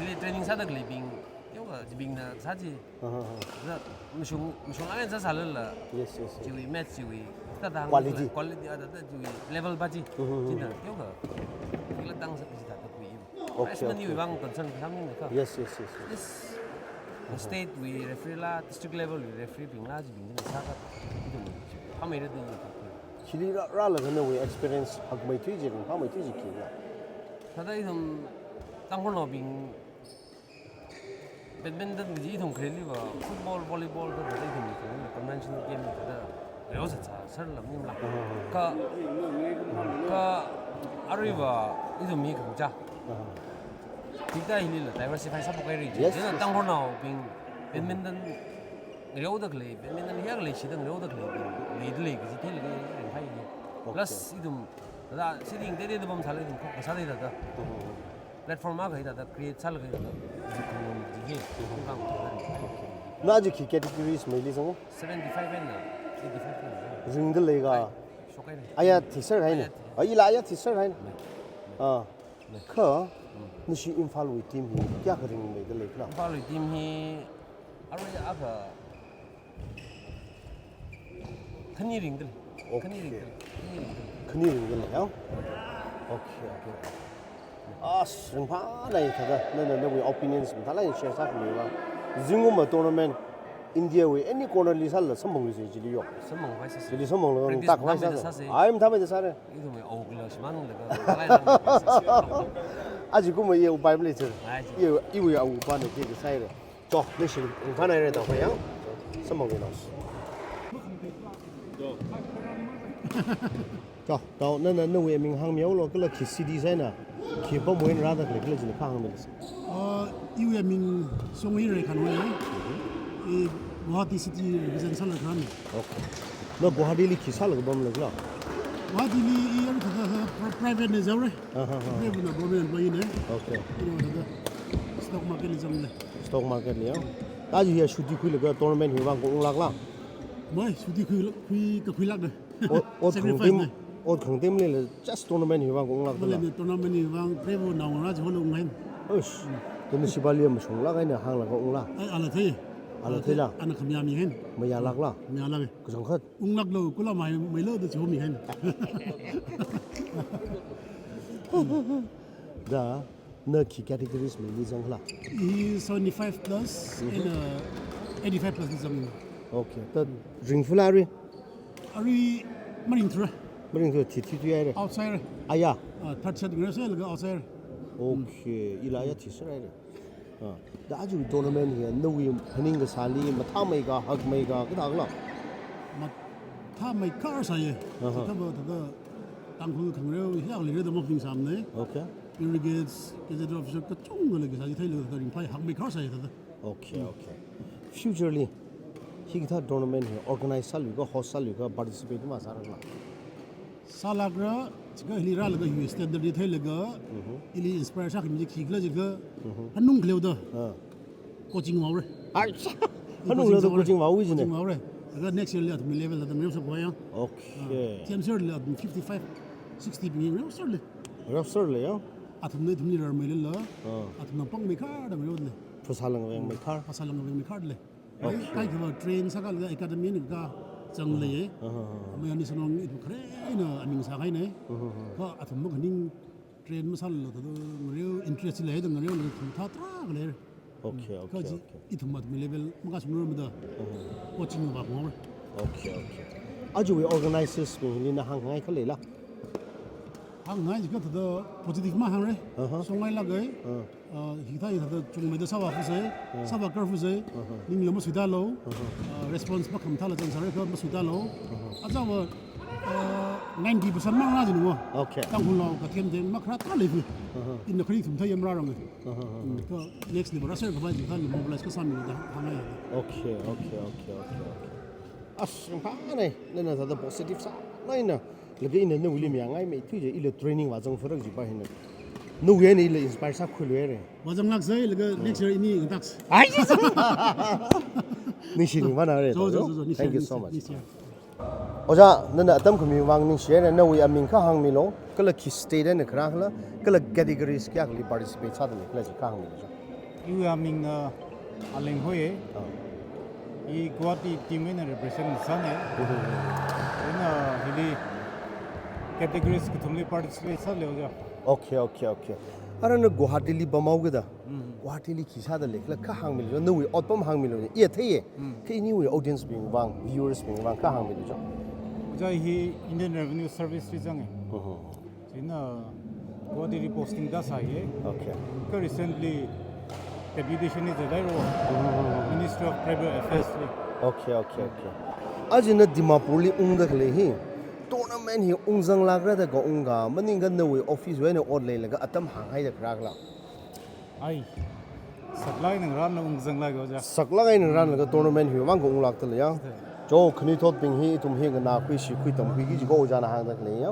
ili training sāda khaleibing, teokha, chibingna sā chi. Aha, aha. Thāda mashung, mashunglāk eina sāsālala. Yes, yes, yes. Chiwui match chiwui, thāda hāng quality. Quality, ah, thāda chiwui level pa chi. Mm-hmm. China, teokha. Kila tang sā chi thāda khui. Okay, okay. Freshman wui vang concern kasā maningakha. Yes, yes, yes, yes. This, the state wui referee la, district level wui referee bingla, chibing china sākha. Ithum, thāmeira da ithum. Chili rā, rālaga nawui experience hakmeithui chi, ringphāmeithui chi khila? Thāda ithum Tangkhulnaobing badminton kaji ithum khareli va, football, volleyball thāda ithum khareli conventional game thāda reosā sā, sāra maningla. Uh-huh. Kha, kha arui va ithum hi khangachā. Uh-huh. Hikathā hilila diversify sāphok haira. Yes, yes. Tangkhulnaobing badminton ngareoda khalei, badminton hiyākha leishida ngareoda khaleibing leida lei kaji theilaga ringphai. Okay. Plus ithum, thāda, sitting teitei da pamsālala ithum khokha sāda thāda. Mm-hmm. Platform akha thāda create sālaga thāda. Ithum ji hi, ithum kang thāda. Okay. Na ji khi categories meili zang? Seventy-five and eighty-five and. Ringda leiga. Ai, shok haira. Aya thiser haina. Aya thi- Ai, ila aya thiser haina. Mai. Ah. Kha, nashi Imphalwui team hi kayākha ringmeida leikhala? Imphalwui team hi arui akha khani ringda lei. Okay. Khani ringda lei. Khani ringda lei. Khani ringda lei, ya? Okay, okay. As, ringphānai thāda, na, na, nawui opinions mathālāk eina share sākhamiva. Zingkum tournament, India wui any corner li sālala samphangluisa chili yo. Samphangkhavai sāsa. Chili samphanglaga practice tak khavai mathāmeida sāsa. Sāsa. Ai, mathāmeida sāra. Ithumwui awukla shimānlaga, kalai lang sāsa. Ajikumva i upai maleithura. Ai, chi. I, iwui awupana khikha sāhaira. Cho, ningshi, ringphānai re tao phayang. Samphanglu no. Cho, tao, na, na, nawui aming hāngmihaolu, kala khi city sāhaina, khi pamwui eina rāda khalei khala china kha hāngmilu. Uh, iwui aming Songyi Reikhan hoi. I Guwahati city represent sālaga kharāna. Okay. Na Guwahati li khi sālaga pamleikhala? Guwahati li i arui thāda pri-, private na jaora. Aha, aha. Private na government employee na. Okay. Ina thāda stock market li zangda lei. Stock market li, ya? Kaji hiya chutti khuilaga tournament hiwui vang khaunglākla? Mai, chutti khui, khui, kakhuilākda. Ot, ot sacrifice khangtim, na. Ot khangtim leilala just tournament hiwui vang khaunglākda la? Maleimana tournament hiwui vang, private na ngarā jiholo unghaina. Ush. Tun shibali mashunglāk eina hānglaga ungla? Ai, ala thei. Ala theila? Ana khamayā mihaina. Mayālākla? Mayālāka. Kachangkhat? Unglāklo, kula mai, mailo da chihomihaina. Da, na khi categories meili zangkhala? I seventy-five plus, mhm, and, uh, eighty-five plus li zang. Okay, thāda ringfala arui? Arui maringthura. Maringthura, thi, thi, thihaira. Outside. Aya. Uh, third set ngarāsālaga outside. Okay, ila aya thiser haira. Ah, da aja tournament hi, nawui phaning kasāli, mathāmeika, hakmeika, kathākhala? Mathāmeikha sāya. Aha. Thāda, thāda, Tangkhul khangareo, hiyākha leira da maphaningsāmana. Okay. Delegates, gazetted official, kachungkhala kasā chi theilaga, thāda ringphai, hakmeikha sāya, thāda. Okay, okay. Future li, hikathā tournament hi, organize sāluikha, host sāluikha, participate masārala? Sālākra, chikha hili rālaga hiwui standard li theilaga, mhm, ili inspire sākhami chi khikhala chikha, mhm, hanung khaleoda. Ah. Coaching vāhaora. Ai, hanung khaleoda coaching vāhaowa jina. Coaching vāhaora. Laga next year li athumwui level la athum reosākhavai ya. Okay. Ah, T M C li athum fifty-five, sixty bing reosāra lei. Reosāra lei ya? Athumna ithumli rarmeilala. Ah. Athumna pāngmeikharda ngareoda lei. Phasā langvengmeikharda. Phasā langvengmeikharda lei. Okay. Kaikhava train sākalaga academy eina kazang leiya. Aha, aha. Mayani sanong ithum khare eina aming sākahaina. Aha, aha. Kha athum makhaning train masālala thāda ngareo interest leida ngareolaga thumtha tarākha lei. Okay, okay, okay. Kaji ithum athumwui level makashungrarmada. Aha. Coaching vāphalungra. Okay, okay. Ajawui organizers bing hili na hāngngaikha leila? Hāngngai chikha thāda positive mahāngra. Aha. Songailāka. Ah. Ah, hithā hithāda chungmeida sāvāfuse, ah, sāvākarfuse, aha, ningla masuitālu, aha, ah, response makhamathāla zangsāra kha masuitālu. Aha. Aja va, ah, ninety percent marāra jinu. Okay. Tangkhulnao kathem themma kharā thā leifi. Aha. Ina khani thumthā yamrāranga. Aha, aha. Mm, kha next li rāserkhavai chithāli mobilize kasāmida hāngngai. Okay, okay, okay, okay, okay. As, ringphānai, nana thāda positive sālaga ina. Laga ina nawuili mayāngaimeithui je, ila training vāzang farak jipa hina. Nawui eina ila inspire sākhuiluira. Vāzanglāksa, laga next year ini ngataks. Ai! Ningshi ringphānara. Zo, zo, zo, zo, ningshi, ningshi, ningshi. Thank you so much. Ojā, nana atam khami vang ningshiya, nawui aming kha hāngmilu, kala khi state eina kharā khala, kala categories kayākhali participate sāda leikhala chi kha hāngmilu. Iwui amingna Aleng hoiya. Ah. I Guwahati team eina represent sāna. Mhm. Ina hili categories kathumli participate sālei ojā. Okay, okay, okay. Ara na Guwahatili pamhaokida. Mhm. Guwahatili khi sāda leikhala kha hāngmilu, nawui otpam hāngmilu, iya theiya. Mhm. Kha iniwui audience bing vang, viewers bing vang kha hāngmilu cho. Ojā hi Indian Revenue Service li zanga. Mhm. China Guwahati li posting da sāya. Okay. Kha recently deputation li zathaira. Mm-hmm. Ministry of Tribal Affairs li. Okay, okay, okay. Aja na Dimapur li ungda khalei hi. Tournament hi ungzanglākra da kaungkha, maningakha nawui office wui eina ot leilaga atam hānghaida kharā khala? Ai, saklāk eina ngarānla ungzanglāka ojā. Saklāk eina ngarānlaga tournament hiwui vang kha unglākdalei ya. Chithāda. Cho khanuithotbing hi ithum hi nganākhui shikhui tamkhuiki kaji kha ojāna hāngda khalei ya.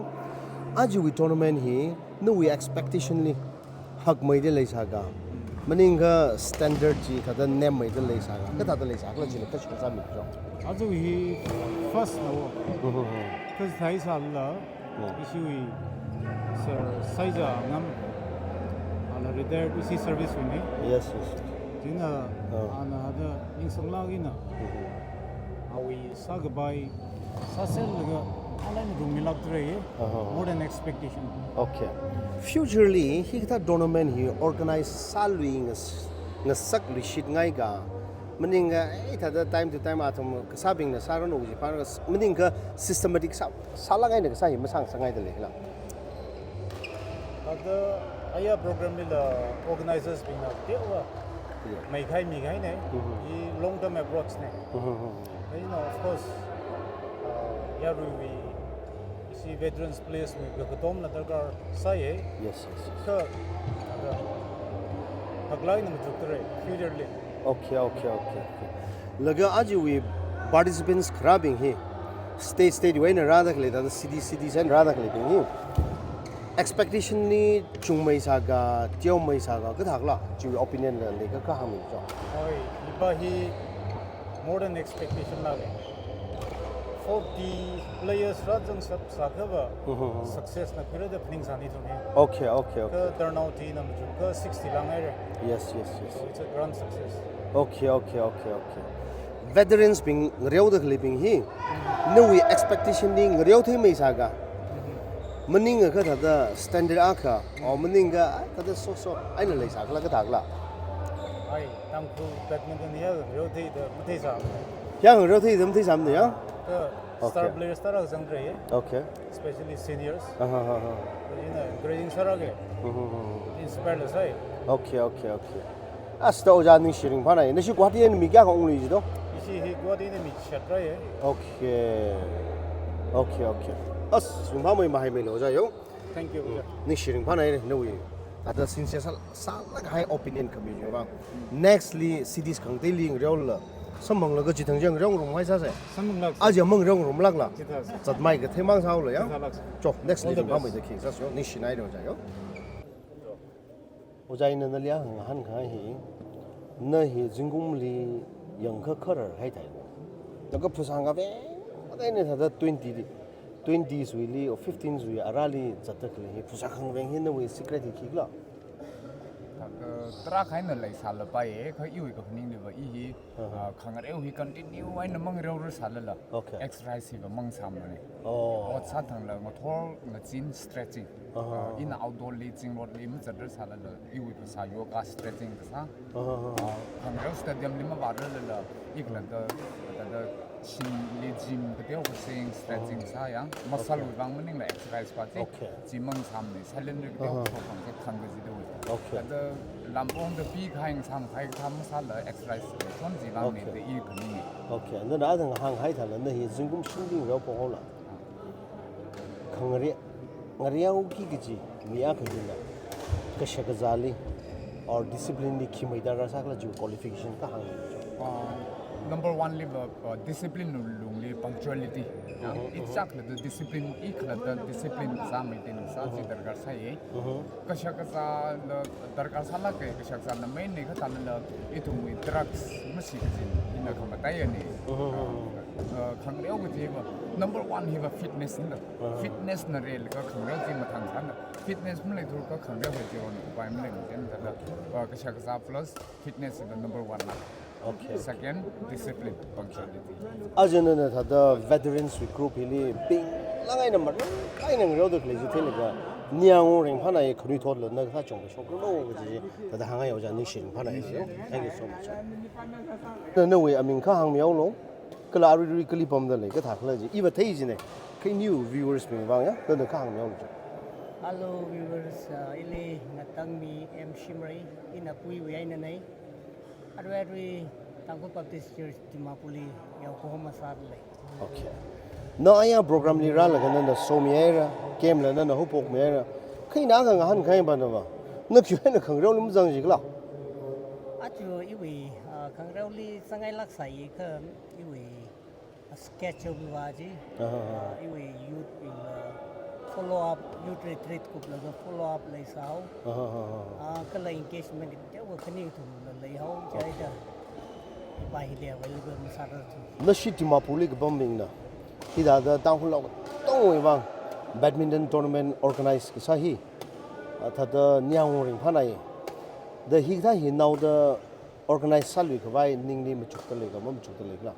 Ajawui tournament hi nawui expectation li hakmeida leisāka, maningakha standard chi thāda nemmeida leisāka, kathāda leisākhala chila kashi kazā micho. Ajawui hi first na wo. Mhm. First thāi sālala, yeah, ishiwui Sir Saija Ngam, ana retired ishi service wuine. Yes, yes, yes. Chieina, oh, ana hāda ningsanglāk eina, mhm, awui sākapai sāserlaga, ala eina rungmilākdalei. Uh-huh. More than expectation. Okay. Future li hikathā tournament hi organize sālui ngas-, ngasakluishitngaika, maningakha, eh, thāda time to time athum kasābingna sāranu kaji pānga, maningakha systematic sā, sālāk eina kasā hi masāngasakngaidalei khala? Thāda aya program lila organizers bingna teowa, yeah, meikhai mikahaine, mhm, hi long term approach ne. Mhm, mhm. You know, of course, uh, yaruiwui, ishi veterans players wui kakatomla darkar sāye. Yes, yes, yes. Kha, kha, haklāk eina machukdalei, future li. Okay, okay, okay, okay. Laga ajawui participants kharābing hi, state, state wui eina rāda khalei, thāda city, city eina rāda khaleibing hi, expectation li chungmeisāka, teomeisāka, kathākhala, chiwui opinion la leikha kha hāngmicho. Oi, ipa hi more than expectation lāke. Forty players rāzangshap sākhava, mhm, mhm, success na khuirāda phaningsāni ithum hi. Okay, okay, okay. Kha turnout hina machuk kha sixty lānghaire. Yes, yes, yes. So it's a grand success. Okay, okay, okay, okay. Veterans bing ngareoda khaleibing hi, nawui expectation li ngareo theimeisāka, maningakha thāda standard akha, or maningakha thāda so so eina leisākhala kathākhala? Ai, Tangkhul badminton ya ngareo theida matheisāmane. Ya ngareo theida matheisāmane ya? Kha star, okay, players tarākha zangdalei ye. Okay. Especially seniors. Aha, aha, aha. Ina encouraging sārāke. Mhm, mhm. Inspire la sāi. Okay, okay, okay. Asta ojā ningshi ringphānai. Nashi Guwahati eina mi kayākha ungluiji do? Ishi hi Guwahati eina mi chishat rāye. Okay. Okay, okay. As, ringphāmei, mahaimeilei ojā yo. Thank you, ojā. Ningshi ringphānai nawui. Thāda sincere sā, sālāk kahai opinion khami yo ba. Next li cities khangateili ngareolala, samphanglaga chithang chi ngareo ngarumhai sāsa. Samphang lāksa. Aja mang ngareo ngarumlākla. Chithāsa. Zatmei kathei mang sāhaolu ya. Chithālāksa. Cho, next li, all the best, ringphāmeida khi sāsa yo. Ningshinai ojā yo. Ojā, ina nali ngahānkahai hi, na hi zingkumli yangkakharar haithai no. Laga phasā ngaveng, mataina thāda twenty li, twenty suili, or fifteen sui arali zatda khalei hi, phasā khangaveng hi nawui secret hi khikhala? Thāda tarākha eina leisālapaiye, kha iwui kaphaningliva i hi, aha, ah, khangareo hi continue eina mangareorasālala, okay, exercise hiva mangasāmane. Oh. Ot sāthangla ngathor ngazin stretching. Aha. Ah, ina outdoor li, zingrotli mazatrasālala, iwui phasā yoga stretching kasā. Aha. Ah, khangareo stadium li mavāralala, i khalatta, thāda shinli gym kateo kasing stretching, aha, sā ya. Muscle, okay, wui vang maningla exercise pa chi. Okay. Chi mangasāmane, silent li kateo, aha, kathor khangsa khang kajida wui. Okay. Thāda lampongda pikahai ngasāmkahai kathā masāla exercise shon chi vang, okay, ne da i kaphaning. Okay. Nana ada ngahānhai thāla na hi zingkum shimli ngareo phokhaola. Khangare-, ngareoki kaji mi akha hina kashakazāli or discipline li khi mai darkar sākhala chiwui qualification kha hāngmicho. Ah, number one liva, ah, discipline lungli punctuality. Mhm, mhm. Ichak khalatta discipline, i khalatta discipline kasā, maintain kasā, mhm, chi darkar sāye. Mhm. Kashakazāla darkar sālāke, kashakazāna main ne, kha thālala ithumwui drugs masi kajina, ina khamataiyane. Mhm, mhm. Ah, khangareo kajiva, number one hiva fitness na. Mhm. Fitness na relaga khangareo chi mathang sāna. Fitness maleithura khangareo kaji ron upai maleimana thāda, ah, kashakazā plus fitness hiva number one na. Okay. Second, discipline, punctuality. Aja nana thāda veterans wui group hili pinglāk eina marān eina ngareoda khalei chi theilaga, ningyāng ringphānai, khanuithotla na kathā chungda shokranu kaji chi thāda hāngai ojā, ningshi ringphānai yo. Thank you so much. Na nawui aming kha hāngmihaolu, kala aruirui kali pamda lei, kathākhala chi iva theijine. Kha iniwui viewers bing vang ya, nana kha hāngmihaolu cho. Hello viewers, uh, ili ngatangmi M Shimray, ina Puiwui einanei. Arui arui Tangkhul Baptist Church Dimapurli yaokahoma sādalei. Okay. Na aya program li rālaga nana somihaira, camp la nana haophokmihaira. Kha ina akha ngahānkahai pa nava, na khiwui eina khangareoli mazang jikhala? Aja iwui, ah, khangareoli zangngailāksai kha iwui, ah, schedule va chi, Aha, aha. ah, iwui youth bing, ah, follow up, youth retreat kuplaga follow up leisāhao. Aha, aha, aha. Ah, kala engagement teokha khani kathumla leihao, Okay. jihaida. Pai hili available masāra tu. Nashi Dimapurli kapambingna hithāda Tangkhulnao katongwui vang badminton tournament organize kasā hi, ah, thāda ningyāng ringphānai. Da hikathā hi naoda organize sāluikhavai ningli machukda lei kha mamachukda lei khala?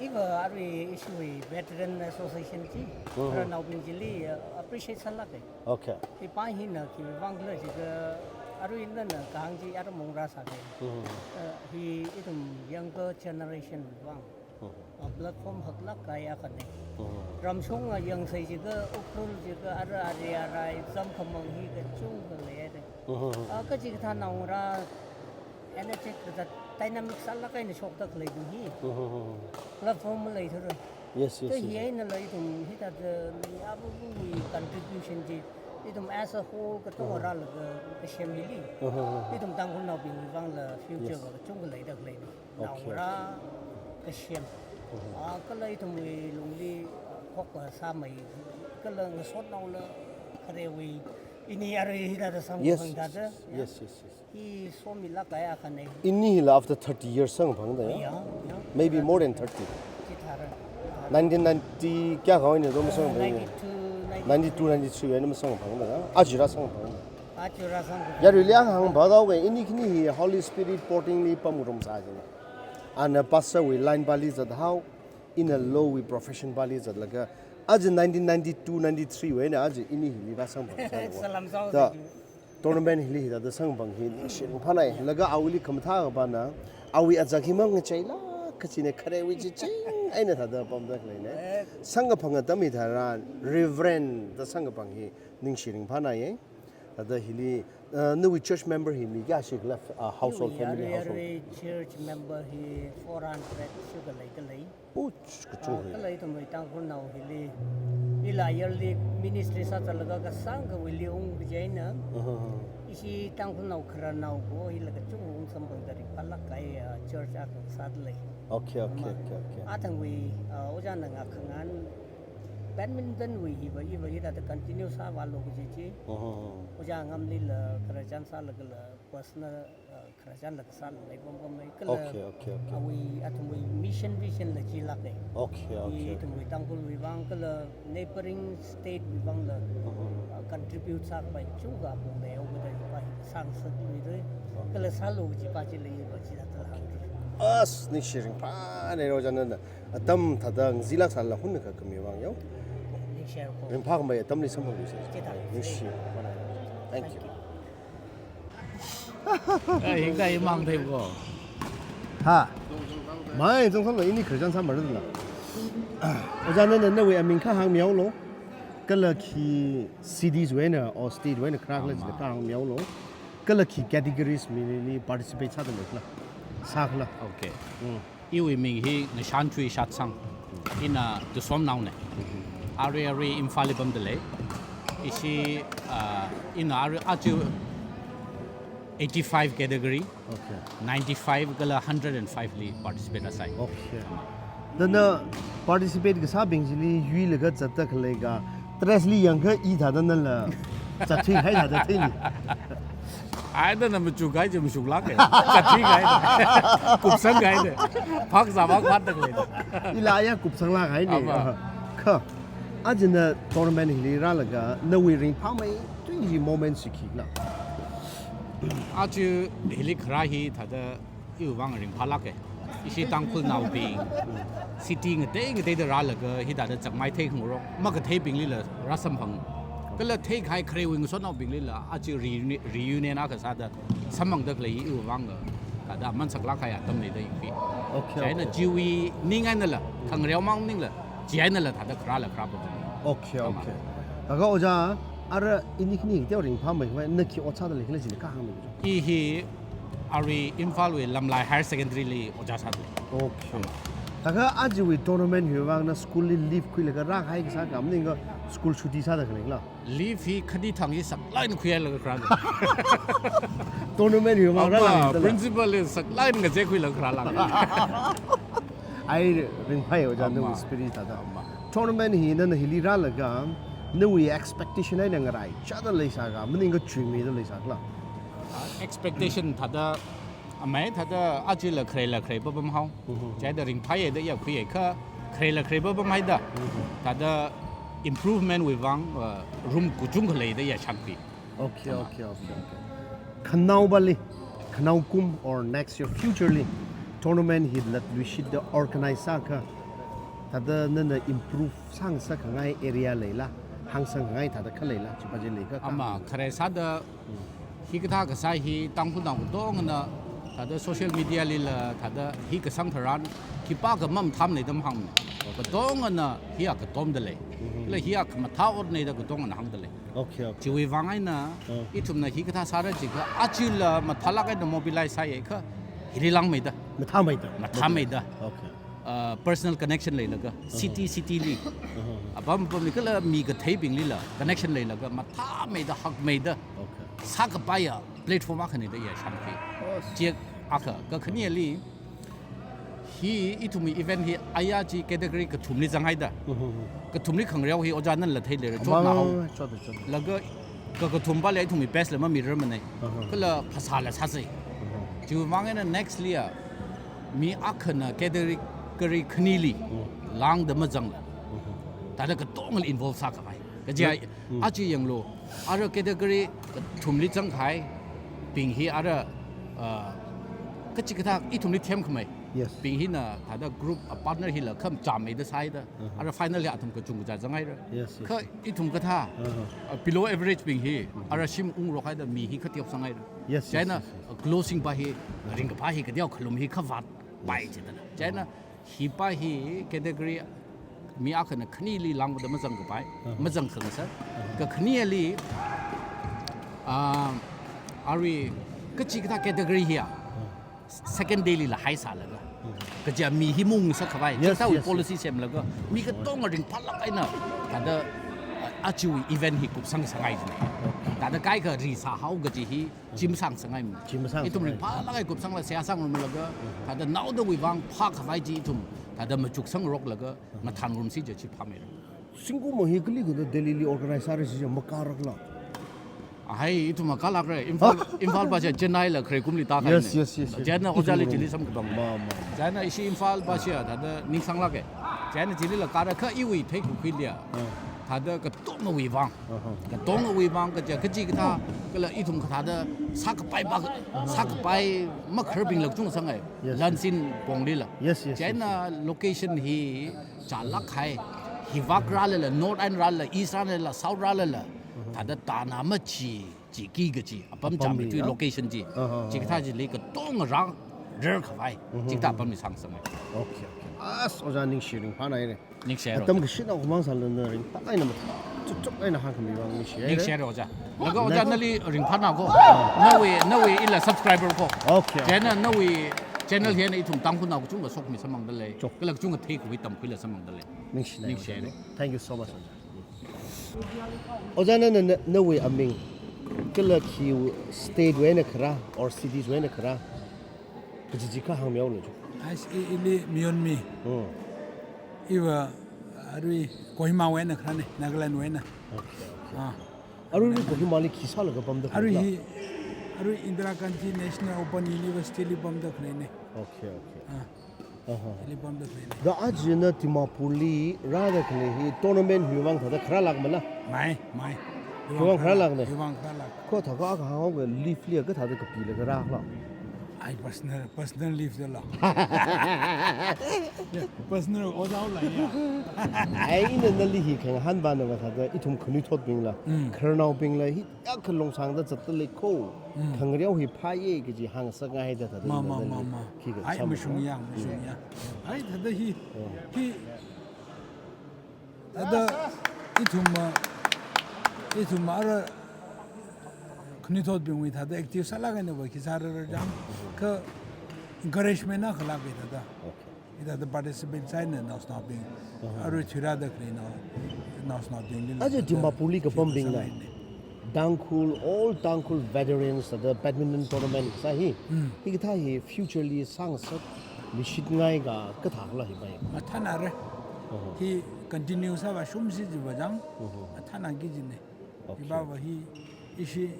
Iva arui ishiwui Veteran Association chi, Mhm. khararnaobing chili, uh, appreciate sālāka. Okay. Hi pai hina khiwui vang khala jiakha arui nana kahāng chi aram mong rāsāka. Mhm. Uh, hi ithum younger generation vang. Mhm. Uh, platform haklāk kahai akhana. Mhm. Ramshong a yangsai jiakha, Ukhrul jiakha, ara area rai, zam khamang hi kachungkha leida. Mhm. Ah, kachikathā naongarā energetic kazat dynamic sālāk eina shokda khaleibing hi. Mhm. Platform maleithura. Yes, yes, Kha yes. hi einala ithum hithāda mi abubuwui contribution chi ithum as a whole katonga Mhm. rālaga kasem hili. Mhm. Ithum Tangkhulnaobingwui vangla future Yes. va kachungkha leida khaleina. Okay. Naongarā kasem. Mhm. Ah, kala ithumwui lungli, ah, khokkha sāmei. Kala ngasotnaola kharewui ini arui hithāda samphang Yes. thāda, ya. Yes, yes, yes. Hi somilāk kahai akhana. Ini hila after thirty years samphangda ya? Ya, ya. Maybe more than thirty. Chithāra. Nineteen ninety kayākha eina do masamphang. Ninety-two, ninety-three. Ninety-two, ninety-three eina masamphangda ya? Aja rāsamphang. Aja rāsamphang. Yaruili hāngphāhaoga, ini khani hi Holy Spirit boarding li pamngarumsā jina. Ana pastor wui line pāli zathao, ina law wui profession pāli zatlaga, aja nineteen ninety-two, ninety-three wui eina aja ini hili rāsamphang sālaga. Salam sao Da, sāki. Tournament hili hithāda samphang hi ningshi ringphānai. Laga awuili khamathā kapana, awui azak hi mangacheilāk kachina, kharewui chiching eina thāda pamda khaleina. Eh. Samkaphang atam hitharan, Reverend da samkaphang hi ningshi ringphānai. Thāda hili, uh, nawui church member hi mi kayāshi khala, uh, household, Iwui family arui, household? Arui church member hi four hundred shikha leida lei. Uch, kachung Ah, hi. Kala ithumwui Tangkhulnao hili, ila yearly ministry sāzatlaga kasāngkhawuili ungkaji eina. Aha, aha. Ishi Tangkhulnao khararnao ko hila kachungkha ungsamphangda ringphālāk kahai, ah, church akha sāda lei. Okay, okay, Ama, okay, okay. Athangwui, ah, ojāna ngakhangan badminton wui hiva, iva hithāda continue sāvālu kaji chi. Aha, aha. Ojā Ngamlila khararchan sālagala personal, ah, khararchanla kasāla lei pampamei kala Okay, okay, okay. awui athumwui mission vision la chilāka. Okay, okay, okay. Ithumwui Tangkhulwui vang kala neighboring state wui vangla, Mhm. ah, contribute sākhavai chungkha apong leihaoda hi pai sāngasakluida. Okay. Kala sālu kaji pa chila iva chithāda Okay. hāngki. As, ningshi ringphānai ojā nana atam thāda ngazilāk sālala hunakha khami vang yo. Ningshi ko. Ringphākhamei atamli samphangluisa. Chithā. Ningshi. Thank you. Thank you. Eh, hingda imang thei ko. Ha. Mai, zong sālo, ini khararchan sāmara dala. Ojā nana nawui aming kha hāngmihaolu. Kala khi cities wui eina, or state wui eina kharā khala Ama. jila kha hāngmihaolu. Kala khi categories mili participate sāda lei khala. Sākhala. Okay. Mm. Iwui ming hi Ngashan Chui Shatsang. Ina Tusomnaona. Arui arui Imphalli pamda lei. Ishi, ah, ina arui aja eighty-five category, Okay. ninety-five kala hundred and five li participate sāi. Okay. Dana participate kasābing chili yuilaga zatda khalei ka, dress li yangakha i thāda nala zatthui kahai thāda theili. Ai, dana machuk kahai chi mashuklāka. Zatthui kahai. Kupsang kahai. Phakzā phak phatda khalei. Ila ya kupsanglāk kahaina. Ama. Kha, ajana tournament hili rālaga, nawui ringphāmeithui hi moment chi khikhala? Aja hili kharā hi thāda iwui vang ringphālāka. Ishi Tangkhulnaobing, city ngatei ngateida rālaga, hithāda chakmai theikhangarok, makatheibinglila rāsamphang. Kala theikahai kharewui ngasotnaobinglila, aja reuni-, reunion akha sāda samphangda khalei iwui vang, thāda aman saklāk kahai atamna da yangki. Okay, Chieina okay. chiwui ning einala, khangareo mang maningla, chi einala thāda kharāla kharā pa. Okay, Ama. okay. Kaka ojā, ara ini khani teo ringphāmeikhavai, na khi ot sāda lei khala chili kha hāngmi. I hi arui Imphalwui Lamlai Higher Secondary li ojā sāda lei. Okay. Kaka ajawui tournament hiwui vang na school li leave khuilaga rākahai kasā ka maningakha school chutti sāda khalei khala? Leave hi khani thang hi saklāk eina khuihailaga kharā. Tournament hi vang rāla Ama, hidala. Principal is saklāk eina ngazekkhuilaga rālāk. Ai ringphai ojā Ama. Nawui spirit thāda. Ama. Tournament hi nana hili rālaga, nawui expectation eina ngaraichāda leisāka, maningkha chuimeida leisākhala? Ah, expectation thāda, amei thāda ajala kharela kharei papam hao. Mhm. Chieina ringphaiya da ya khuiya kha, kharela kharei papam haida. Mhm. Thāda improvement wui vang, uh, room kachungkha leida ya shānkhui. Okay, Ama. Okay, okay, okay. Khanaopali, khanao kum or next year future li tournament hi latluishitda organize sākha, thāda nana improve sāngasakngai area leila, hāngsakngai thāda kha leila, chipa chi leikha kha. Ama, khare sāda, Hmm. hikathā kasā hi Tangkhulnao katongana, thāda social media lila, thāda hi kasang tharan, khipākha mamathāmana da mahāngmana. Okay. Katongana hiya katomda lei. Mhm. Kala hiya khamathā otna da katongana hāngda lei. Okay, okay. Chiwui vang eina, Hmm. ithumna hikathā sāra jiakha, ajala mathālāk eina mobilize sāya kha, hili langmeida. Mathāmeida. Mathāmeida. Okay. Uh, personal connection leilaga, Hmm. city, city li. Hmm. Apam, apamli kala mi katheibinglila, connection leilaga, mathāmeida, hakmeida. Okay. Sākapaiya platform akhana da ya shānkhui. Oh. Chiakha, kakhaneli, hi ithumwui event hi aya chi category kathumli zanghaida. Mhm. Kathumli khangareo hi ojā nala theileira, Ama, chotna hao. Chotda, chotda. Laga ka-, kathumpali ithumwui best la mamirarmana. Mhm. Kala phasāla sāsai. Mhm. Chiwui vang eina next li ya, mi akhana category khanili Mhm. langda mazangla. Mhm. Thāda katongla involve sākhavai. Kaja, Yep. Mm. aja yanglu, ara category kathumli zangkahai bing hi ara, uh, kachikathā ithumli themkhamei. Yes. Bing hina thāda group a partner hila kham chāmmeida sāhaida. Uh-huh. Ara final hi athum kachungkha zanghaira. Yes, yes, Kha yes. ithum kathā, Uh-huh. uh, below average bing hi, Mm-hmm. ara shim ungrok haida mi hi kateok sanghaira. Yes, yes, Chieina, yes, yes. uh, closing pa hi, Uh-huh. ringkaphā hi kateok khalum hi khavāt pai Yes. chidana. Chieina, Uh-huh. hipa hi category mi akhana khanili langda mazangkapai, Uh-huh. mazangkhangasā. Uh-huh. Kakhaneli, ah, arui kachikathā category hi ya, Uh-huh. second day lila haisālaga. Uh-huh. Kaja mi hi maungsakhavai, Yes, chikathāwui yes, policy yes. semlaga, mi katonga ringphālāk eina, thāda, ah, ajawui event hi kupsang sangai jina. Okay. Thāda kaikha risāhao kaji hi, Chi masāngasanghaimana. Chi masāngasanghaimana. Ithum ringphālāk eina kupsangla seihā sāngarumlaga, Mhm. thāda naodawui vang phākhavai chi ithum, thāda machuksangroklaga, Mhm. mathāngarumsi kaji chi phāmeira. Zingkum hi kali khuda Delhi li organize sāra chi makārakla? Ahai, ithum makālākra. Imphal, Imphal pa chi Chennai la khare kumli tākahai Yes, ne. yes, yes, yes. Chieina Ithum ojāli rum. chili samkapam. Ma, ma. Chieina ishi Imphal pa chi thāda ningsanglāka. Chieina chilila kāra kha iwui theikakhuili ya. Ah. Thāda katongawui vang. Aha. Katongawui vang kaja kachikathā, kala ithum kathāda sākapai pa, sākapai makhararbingla kachungkha sangai. Yes, yes. Lansin ponglila. Yes, yes, yes, Chieina yes. location hi chālākhai. Hivāk rālala, north eina rālala, east rālala, south rālala. Aha. Thāda tāna machi, chiki kaji, apam Apam chāmei mi, tui ah? location chi. Aha, aha. Chikathā chili katonga rāngarkhavai. Mhm, Chikathā mhm. apamli sāngasangmei. Okay, okay. As, ojā ningshi ringphānāhaira. Ningshi haira, Atam ojā. kashina kumang sālana ringphālāk eina mat-, chukchuk eina hāngkhami vang ningshi haira. Ningshi haira, ojā. Laga ojā Next. nali ringphānāko. Nawui, nawui ila subscriber ko. Okay, okay. Chieina nawui channel hi eina ithum Tangkhulnao kachungkha sokhami samphangda lei. Chok. Kala kachungkha theikhui tamkhuila samphangda lei. Ningshina Ningshi haira. ojā. Thank you so much, ojā. Ojā nana, na, nawui aming, kala khi state wui eina kharā, or cities wui eina kharā, kaji chi kha hāngmihaolu chu. Ai, i, ili Miyonmi. Hmm. Iva, arui Kohima wui eina kharāna, Nagaland wui eina. Okay, okay. Ah. Arui Kohimali khi sālaga pamda Arui kharā? hi, arui Indira Gandhi National Open University li pamda kharāna. Okay, okay. Ah. Aha. Ili pamda khalei. Da aja na Dimapur li rāda khalei hi tournament hiwui vang thāda kharālākmala? Mai, mai. Hiwui vang kharālākna? Hiwui vang kharālāk. Kho thākha akha hānghaoga leave li kathāda kapilaga rākhala? Ai personal, personal leave dala. Yeah, personal ojāla ya. Ai ina nali hi khangahān vāna va thāda ithum khanuithotbingla, Mm. khararnaobingla hi ya khalong sāngda zatda lei kho. Mm. Khangareo hi phāya kaji hāngsakngai da thāda Ma, ina ma, nali ma, ma. khi ka Ai, samphang mashung na. ya, mashung Mm. ya. Ai, thāda hi, Oh. hi, thāda ithum, uh, ithum ara khanuithotbingwui thāda active sālāk eina va khi sāra ra jam. Kha encouragement na khalāka thāda. Okay. Ithāda participate sāhaina naoshinaobing. Uh-huh. Arui thuirāda khalei nao, naoshinaobing li Aja thāda Dimapur li kapambingla. sāhaina. Tangkhul, all Tangkhul veterans thāda badminton tournament sā hi. Mm. Hikathā hi future li sāngasak mishitngai ka kathākhala hi bai. Mathānare. Oho. Hi continue sāvāshungsi jiva chang. Oho. Mathānaki jine. Okay. Hivava hi ishi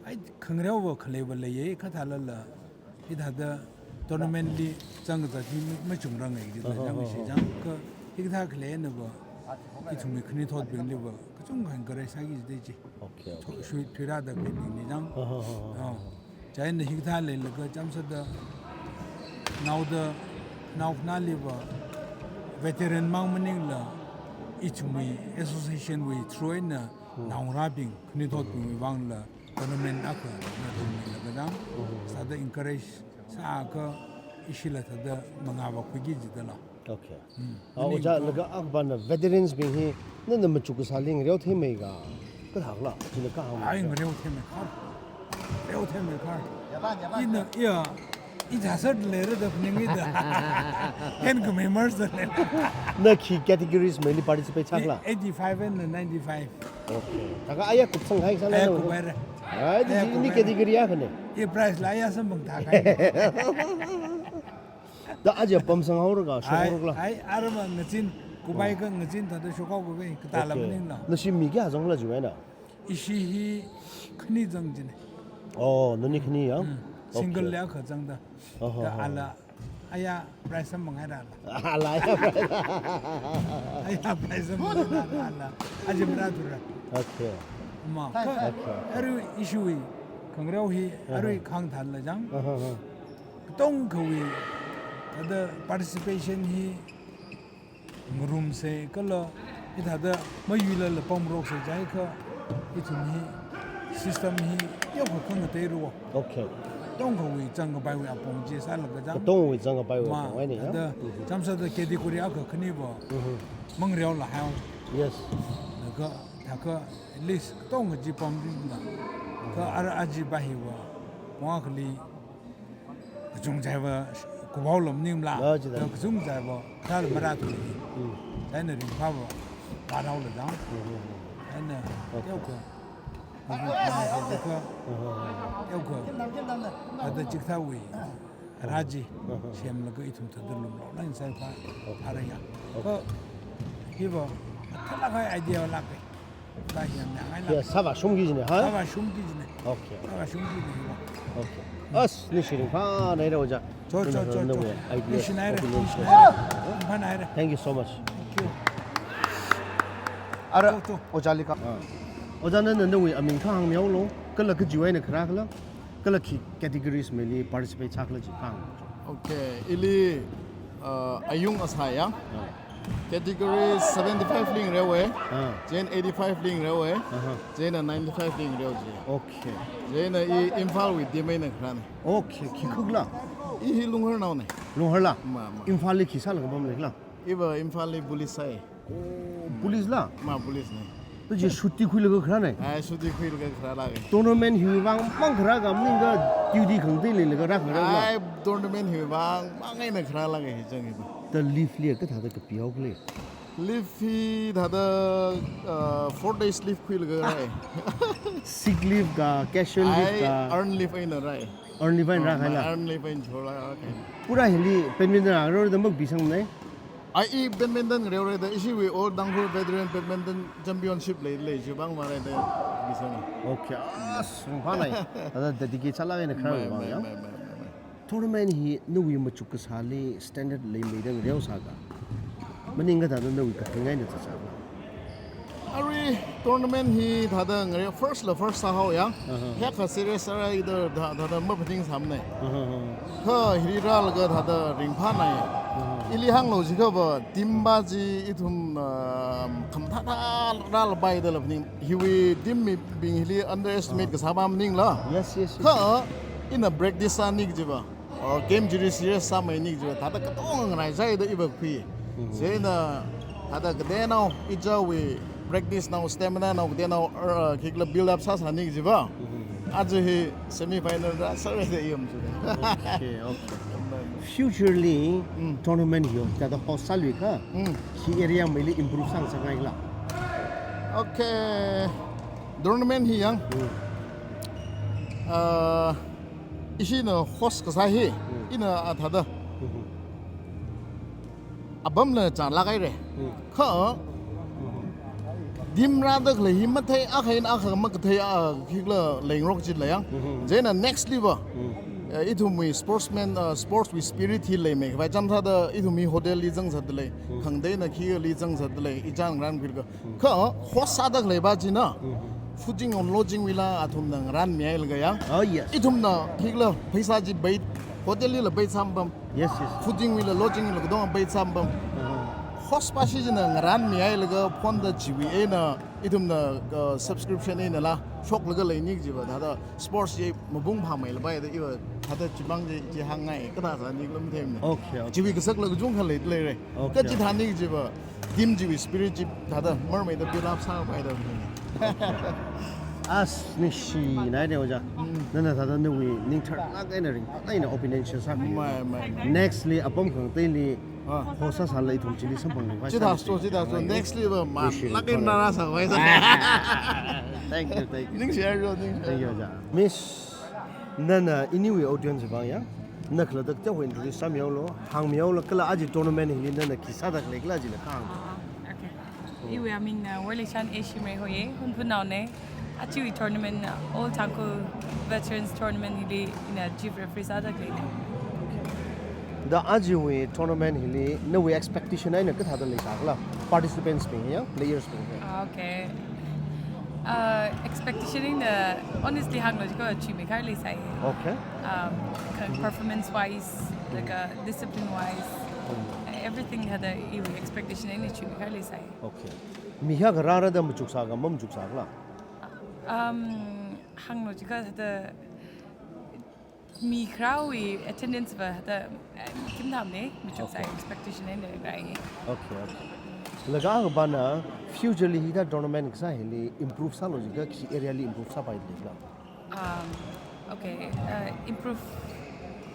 ai khangareova khaleiva leiye kathālala. Hithāda tournament li zangkazat hi ma-, machungrangai jida. Oho, chang oho, shi oho. Chang ka hikathā khaleinava ithumwui khanuithotbingliva kachungkha encourage sāki jida chi. Okay, okay. Tho-, shui thuirāda khalei bingli chang. Oho, oho, oho. Oh. Chieina hikathā leilaga chāmsāda naoda, nao khanāliva veteran mang maningla ithumwui association wui through eina Hmm. naongarābing, khanuithotbingwui vangla tournament akha na tummilaga chang. Hmm. Sāda encourage sāakha ishila thāda mangāva khuiki jidala. Okay. Mm. Ah, Ojā, laga akha pana veterans bing hi nana machuk kasāli ngareo theimei ka, kathākhala, chila kahāng. Ai, ngareo theimei khar. Ngareo theimei khar. Ina, iya, i thasat leira da phaningida. Hen ka member sa leira. Na khi categories meili participate sākhala? Eighty-five and ninety-five. Okay. Thākha aya kupsang hai sāla. Aya na kuphaira. Ai, di aya ini kuphaira. Category akhane. I prize la aya samphang thākahai. Da aja pamsang haora ka, shok haora kala? Ai, ai, arama ngazin, kubai ka ngazin thāda shok haokhavai, kathāla maningla. Okay. Nashi mi kayā zangla jiwui eina? Ishi hi khani zang jine. Oh, nani khani ya? Mm. Okay. Single li akha zangda. Oho, da oho. Ala, aya prize samphang hairala. Ala aya prize. Aya prize samphang hairala. Aja mara thura. Okay. Ma, ka, okay. Arui ishiwui khangareo hi, aha, arui khangthāla chang. Aha, aha. Katongkhawui, thāda participation hi ngarumsa kala, hithāda mayuilala pamroksa jiakha, ithum hi, system hi, yaokha khangatei ro. Okay. Katongkhawui zangkapaiwui apong chi sālaga chang. Katongwui zangkapaiwui ma, apong eina ya? Thāda, mhm, chāmsāda category akha khaniva, mhm, mangareola haowa. Yes. Laga, thākha, at least, katonga chi pamringla. Kha ara aji ba hiva, pong akhali, kachungchaiva kuphaola maningla. Ah, chida. Kachungchaiva, thāla mara thuli. Mm. Chieina ringphāva, vāhaola chang. Mm, mm, mm. Chieina, okay, yaokha. Yaokha. Mm, mm, mm. Yaokha. Thāda chikathāwui rā chi. Mm, mm, mm. Semlaga ithum thāda lumlao lang sai pha, okay, phāra ya. Okay. Kha, hiva, thālāk kahai idea lāka. Ka hiam yang ai la. Ya, sāvāshungki jine, ha? Sāvāshungki jine. Okay. Sāvāshungki jine, hiva. Okay. As, ningshi ringphānaira Ojā. Cho, cho, cho, cho. Ningshi naira. Opinion. Ningshi naira. Ningshi naira. Thank you so much. Thank you. Ara, cho, cho. Ojāli ka. Ah. Ojā, nana nawui aming kahāng mihaolu, kala kajiwui eina kharā kala, kala khi categories meili participate sākhala chi kahāng. Okay, ili, uh, ayung asā ya. Ah. Category seventy-five li ngareowa. Ah. Chieina eighty-five li ngareowa. Aha. Chieina ninety-five li ngareo ji. Okay. Chieina i Imphalwui team eina kharāna. Okay, khikhala? I hi Lunghar naona. Lungharla? Ma, ma. Imphalli khi sālaga pamleikhala? Iva Imphalli police sāi. Oh, police la? Ma, police na. Tuji chutti khuilaga kharāna? Ai, chutti khuilaga kharālaga. Tournament hiwui vang mang kharā ka maningla duty khangatei leilaga rākharā la? Ai, tournament hiwui vang mang eina kharālaga hi chang hi. Da leave li kathāda kapihaokhala? Leave hi thāda, uh, four days leave khuilaga rāi. Sick leave ka, casual leave ka? Ai, earn leave eina rāi. Earn leave eina rākahai la? Oh, earn leave eina cholaga rākahai. Pura hili badminton ngareoda makapisangmana? Ai, i badminton ngareora da, ishiwui All Tangkhul Veteran Badminton Championship lei, lei, chibang mara da pisang. Okay, ah, sungphanai. Thāda dedicate sālaga eina kharā mai, vang mai, ya? Mai, mai, mai, mai. Tournament hi nawui machuk kasāli standard leimeida ngareo sāka? Maningkha thāda nawui kathing eina zatsāka? Arui tournament hi thāda ngareo first la first sāhao ya. Aha. Hiyākha serious sāra ida thā-, thāda maphaningsāmana. Aha, aha. Kha hili rālaga thāda ringphānai. Aha. Ili hānglu jiakhava team ba chi ithum, ah, khamathā thā rālapai da la phaning. Hiwui team mibing hili underestimate kasā ba maningla. Yes, yes, yes. Kha ina practice sāni kajiva. Oh, game chili serious sāmeini kajiva. Thāda katonga ngaraichaida iva khui. Mhm. Chieina thāda kateonao, ichāwui practice nao, stamina nao, kateonao, er, khikhala build up sāsāni kajiva. Mhm. Aja hi semi final rāsāra da i yam chu. Okay, okay. Future li, mm, tournament hi thāda host sāluikha, mm, khi area meili improve sāngasakngaikhala? Okay. Tournament hi yang, uh, ishina host kasā hi, ina athāda apamla chānlāk haira. Kha team rāda khalei hi mathei, akha eina akha makathei, a khikhala leingarok chila yang. Chieina next level, uh, ithumwui sportsman, uh, sports wui spirit hi leimeikhavai chānsāda ithumwui hotel li zangsāda lei, khangateina khili zangsāda lei, ichan ngaran philga. Kha host sāda khaleipa china fooding and lodging wuila athumna ngaranmihailaga yang. Oh, yes. Ithumna khikhala pheisā chi paid, hotel lila paid sāmapam. Yes, yes. Fooding wuila lodging wuila katonga paid sāmapam. Host pa shi china ngaranmihailaga phonda chiwui eina ithumna, uh, subscription einala shoklaga leini kajiva thāda sports chi mapung phāmeilapai da iva thāda chimang chi, chi hāngngai, kathā sāni khala matheimana. Okay, okay. Chiwui kasak la kachungkha lei, leira. Okay. Kha chithāni kajiva team chiwui spirit chi thāda marmeida build up sāpai da. As ningshina ne oja. Nana thāda nawui ning tharlāk eina ringphālāk eina opinion share sākhui. Mai, mai, mai. Next li apam khangateili host sāsālala ithum chili samphang ringphā. Chithāso, chithāso. Next li va manlāk eina rāsākhavai sā. Thank you, thank you. Ningshiya ro, ningshiya. Thank you, oja. Miss, nana iniwui audience vang ya, na khalatta teokha introduce sāmihaolu, hāngmihaolu, kala aja tournament hili nana khi sāda khalei khala chila kahāng. Ah, okay. Iwui aming na Worleishan A. Shimray hoiya, Hunphunaona. Ajawui tournament na All Tangkhul Veterans Tournament hili ina chief referee sāda khaleina. Da ajawui tournament hili nawui expectation eina kathāda leisākhala? Participants bing ya, players bing ya. Ah, okay. Uh, expectation eina honestly hānglo jiakha chuimeikha leisai. Okay. Um, kha performance wise, like, uh, discipline wise, everything thāda iwui expectation eina chuimeikha leisai. Okay. Mi kayākha rāra da machuksā ka mamachuksākhala? Um, hānglo jiakha thāda mi kharāwui attendance va thāda, eh, kim tham ne, machuksā expectation eina rai. Okay, okay. Laga akhapana future li hithā tournament kasā hili improve sālo jiakha khi area li improve sāpai leikhala? Um, okay, uh, improve,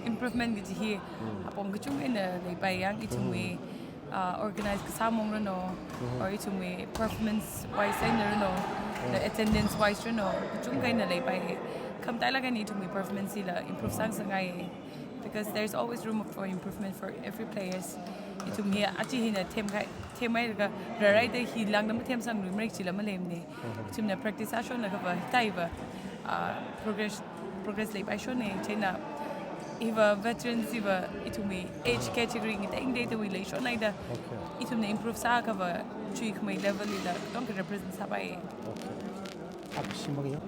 improvement kaji hi apong kachungkha eina leipai yang, ithumwui, uh, organize kasā mong rano, or ithumwui performance wise eina rano, the attendance wise rano, kachungkha eina leipai. Khamatailāk eina ithumwui performance hila improve sāngasakngai. Because there's always room for improvement for every players. Ithum hi aja hina themkahai, themhailaga rārai da hi lāngda mathemsangluimarei kajila maleimane. Ithumna practice sāshonlaga va, hithāva, ah, progress, progress leipaishona, chieina hiva veterans hiva ithumwui age category ngateiteidawui leishonhaida. Okay. Ithumna improve sākha va, chuikhamei level lila katonga represent sāpai. Okay. Akshi mangya.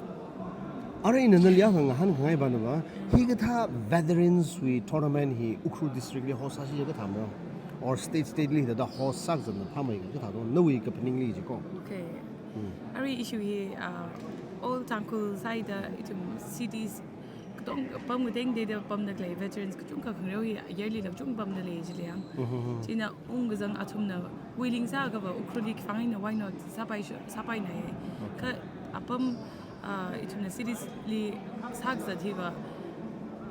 Arui nana liya ngahānkhangai pana va, hikathā veterans wui tournament hi Ukhrul district li host sāsi kathā mara? Or state, state li thāda host sākazatna phāmei kathā do, nawui kaphaning li jiko. Okay. Arui issue hi, uh, All Tangkhul side da ithum cities katonga pam ngateiteida pamda khalei veterans kachungkha khangareo hi yearly la kachungkha pamda lei jilei yang. Chieina ungkazang athumna willing sākha va Ukhrul li khivang eina why not sāpai sho-, sāpaina ye. Kha apam, ah, ithumna cities li sākazat hiva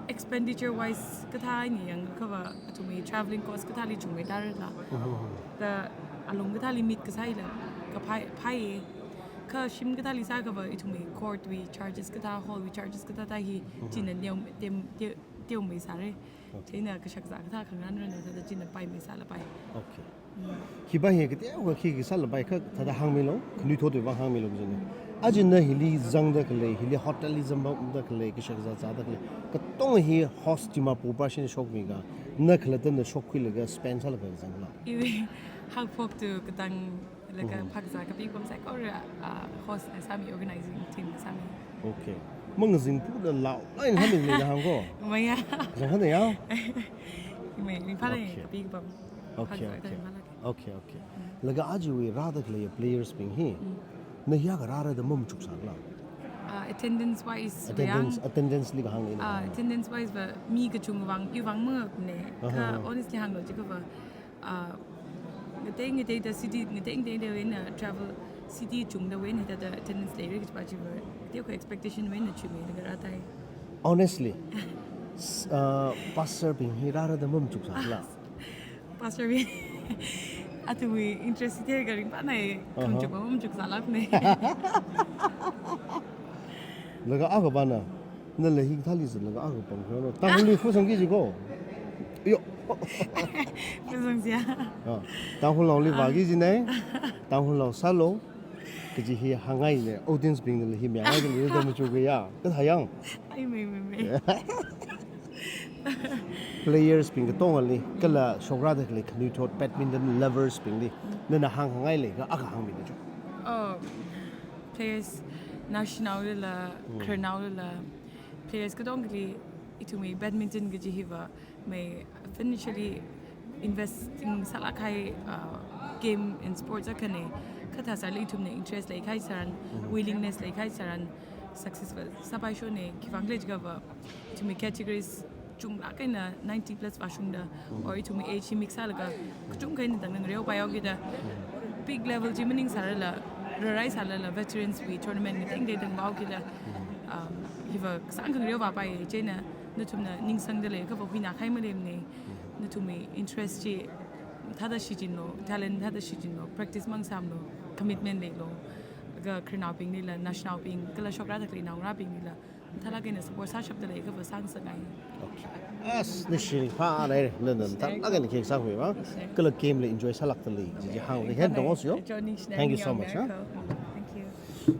expenditure wise kathā eina yangkha va athumwui travelling cost kathāli chungmeitārala. Da alung kathāli mit kasā hila kaphā, phāya. Kha shim kathāli sākha va ithumwui court wui charges kathā, hall wui charges kathā thā hi china neo tem, te-, teomeisāra. Chieina kashakazā kathā khangarān rāna thāda china paimeisālapai. Okay. Hiva hi kateokha khi khi sālapai kha thāda hāngmilu, khanuithotwui vang hāngmilu jina. Aja na hili zangda khalei, hili hotel li zangda khalei, kashakazā zāda khalei, katonga hi host Dimapur pa shina shokmi ka, na khalatta na shokkhuilaga spend sālaga zangla? Iwui haophok tu katang laga phakzā kapi pam saikora, ah, host na sāmi, organizing team na sāmi. Okay. Mangazin pula lau, lain hāmi leida hāngko? Maya. Zang hāda ya? Mai, ringphālāk kapi pam. Okay, okay. Phakzā kapi pam. Okay, okay. Laga ajawui rāda khalei players bing hi, na kayākha rāra da mamachuksākhala? Ah, attendance wise va yang. Attendance, attendance li kahāng eina. Ah, attendance wise va mi kachungwui vang, iwui vang mangakne. Kha honestly hānglo jiakha va, ah, ngatei ngateida city, ngatei ngateidawui eina travel, city chungdawui eina thāda attendance leira kajipa chiva, teokha expectation wui eina chuimeilaga rātai. Honestly, s-, uh, pastor bing hi rāra da mamachuksākhala? Pastor bing. Athumwui interest hi kharing pana, aha, khamachuk mamachuk sālākna. Laga akha pana, nala hikathāli zat laga akha pāng kharano. Tangkhulli fusangki jiko. Yo. Fusangsiya. Ah, Tangkhulnaoli vāki jina. Tangkhulnao sālu. Kaji hi hāngngaina, audience bing nala hi miya ngai kali da machukya. Kathā yang. Ai, mei, mei, mei. Players bing katongali, kala shokrāda khalei khanuithot, badminton lovers bingli nana hāngngai leiakha hāngmilu cho. Oh, players, national la, khararnaola, players katongali, ithumwui badminton kaji hiva, mei financially investing sālāk kahai, uh, game and sports akhana, kathā sāli ithumna interest leikahai tharan, willingness leikahai tharan, successful sāpaishona, khiwuivang khala jiakhava, ithumwui categories chunglāk eina ninety plus vāshungda, or ithumwui age hi mix sālaga, kachungkha eina tangda ngareopaihao kida, peak level chi maningsārala, rarai sālala, veterans wui tournament ngatei ngatei tangvāhao kida, um, hiva kasāngkha ngareo vāpai, chieina, nathumna ningsangda leiakhava huinā kahai maleimana, nathumwui interest chi thāda shichinlu, talent thāda shichinlu, practice mang sāmlu, commitment leilu, laga khararnaobinglila, nationalbing, kala shokrāda khalei naongarābinglila, mathālāk eina support sāshapda leiakhava sāngasakngai. Okay. As, ningshi phālei, nana mathālāk eina khikha sākhui ma. Kala game la enjoy sālākda lei, jiji hāng, hāngngai. Thank you so much, ha? Thank you.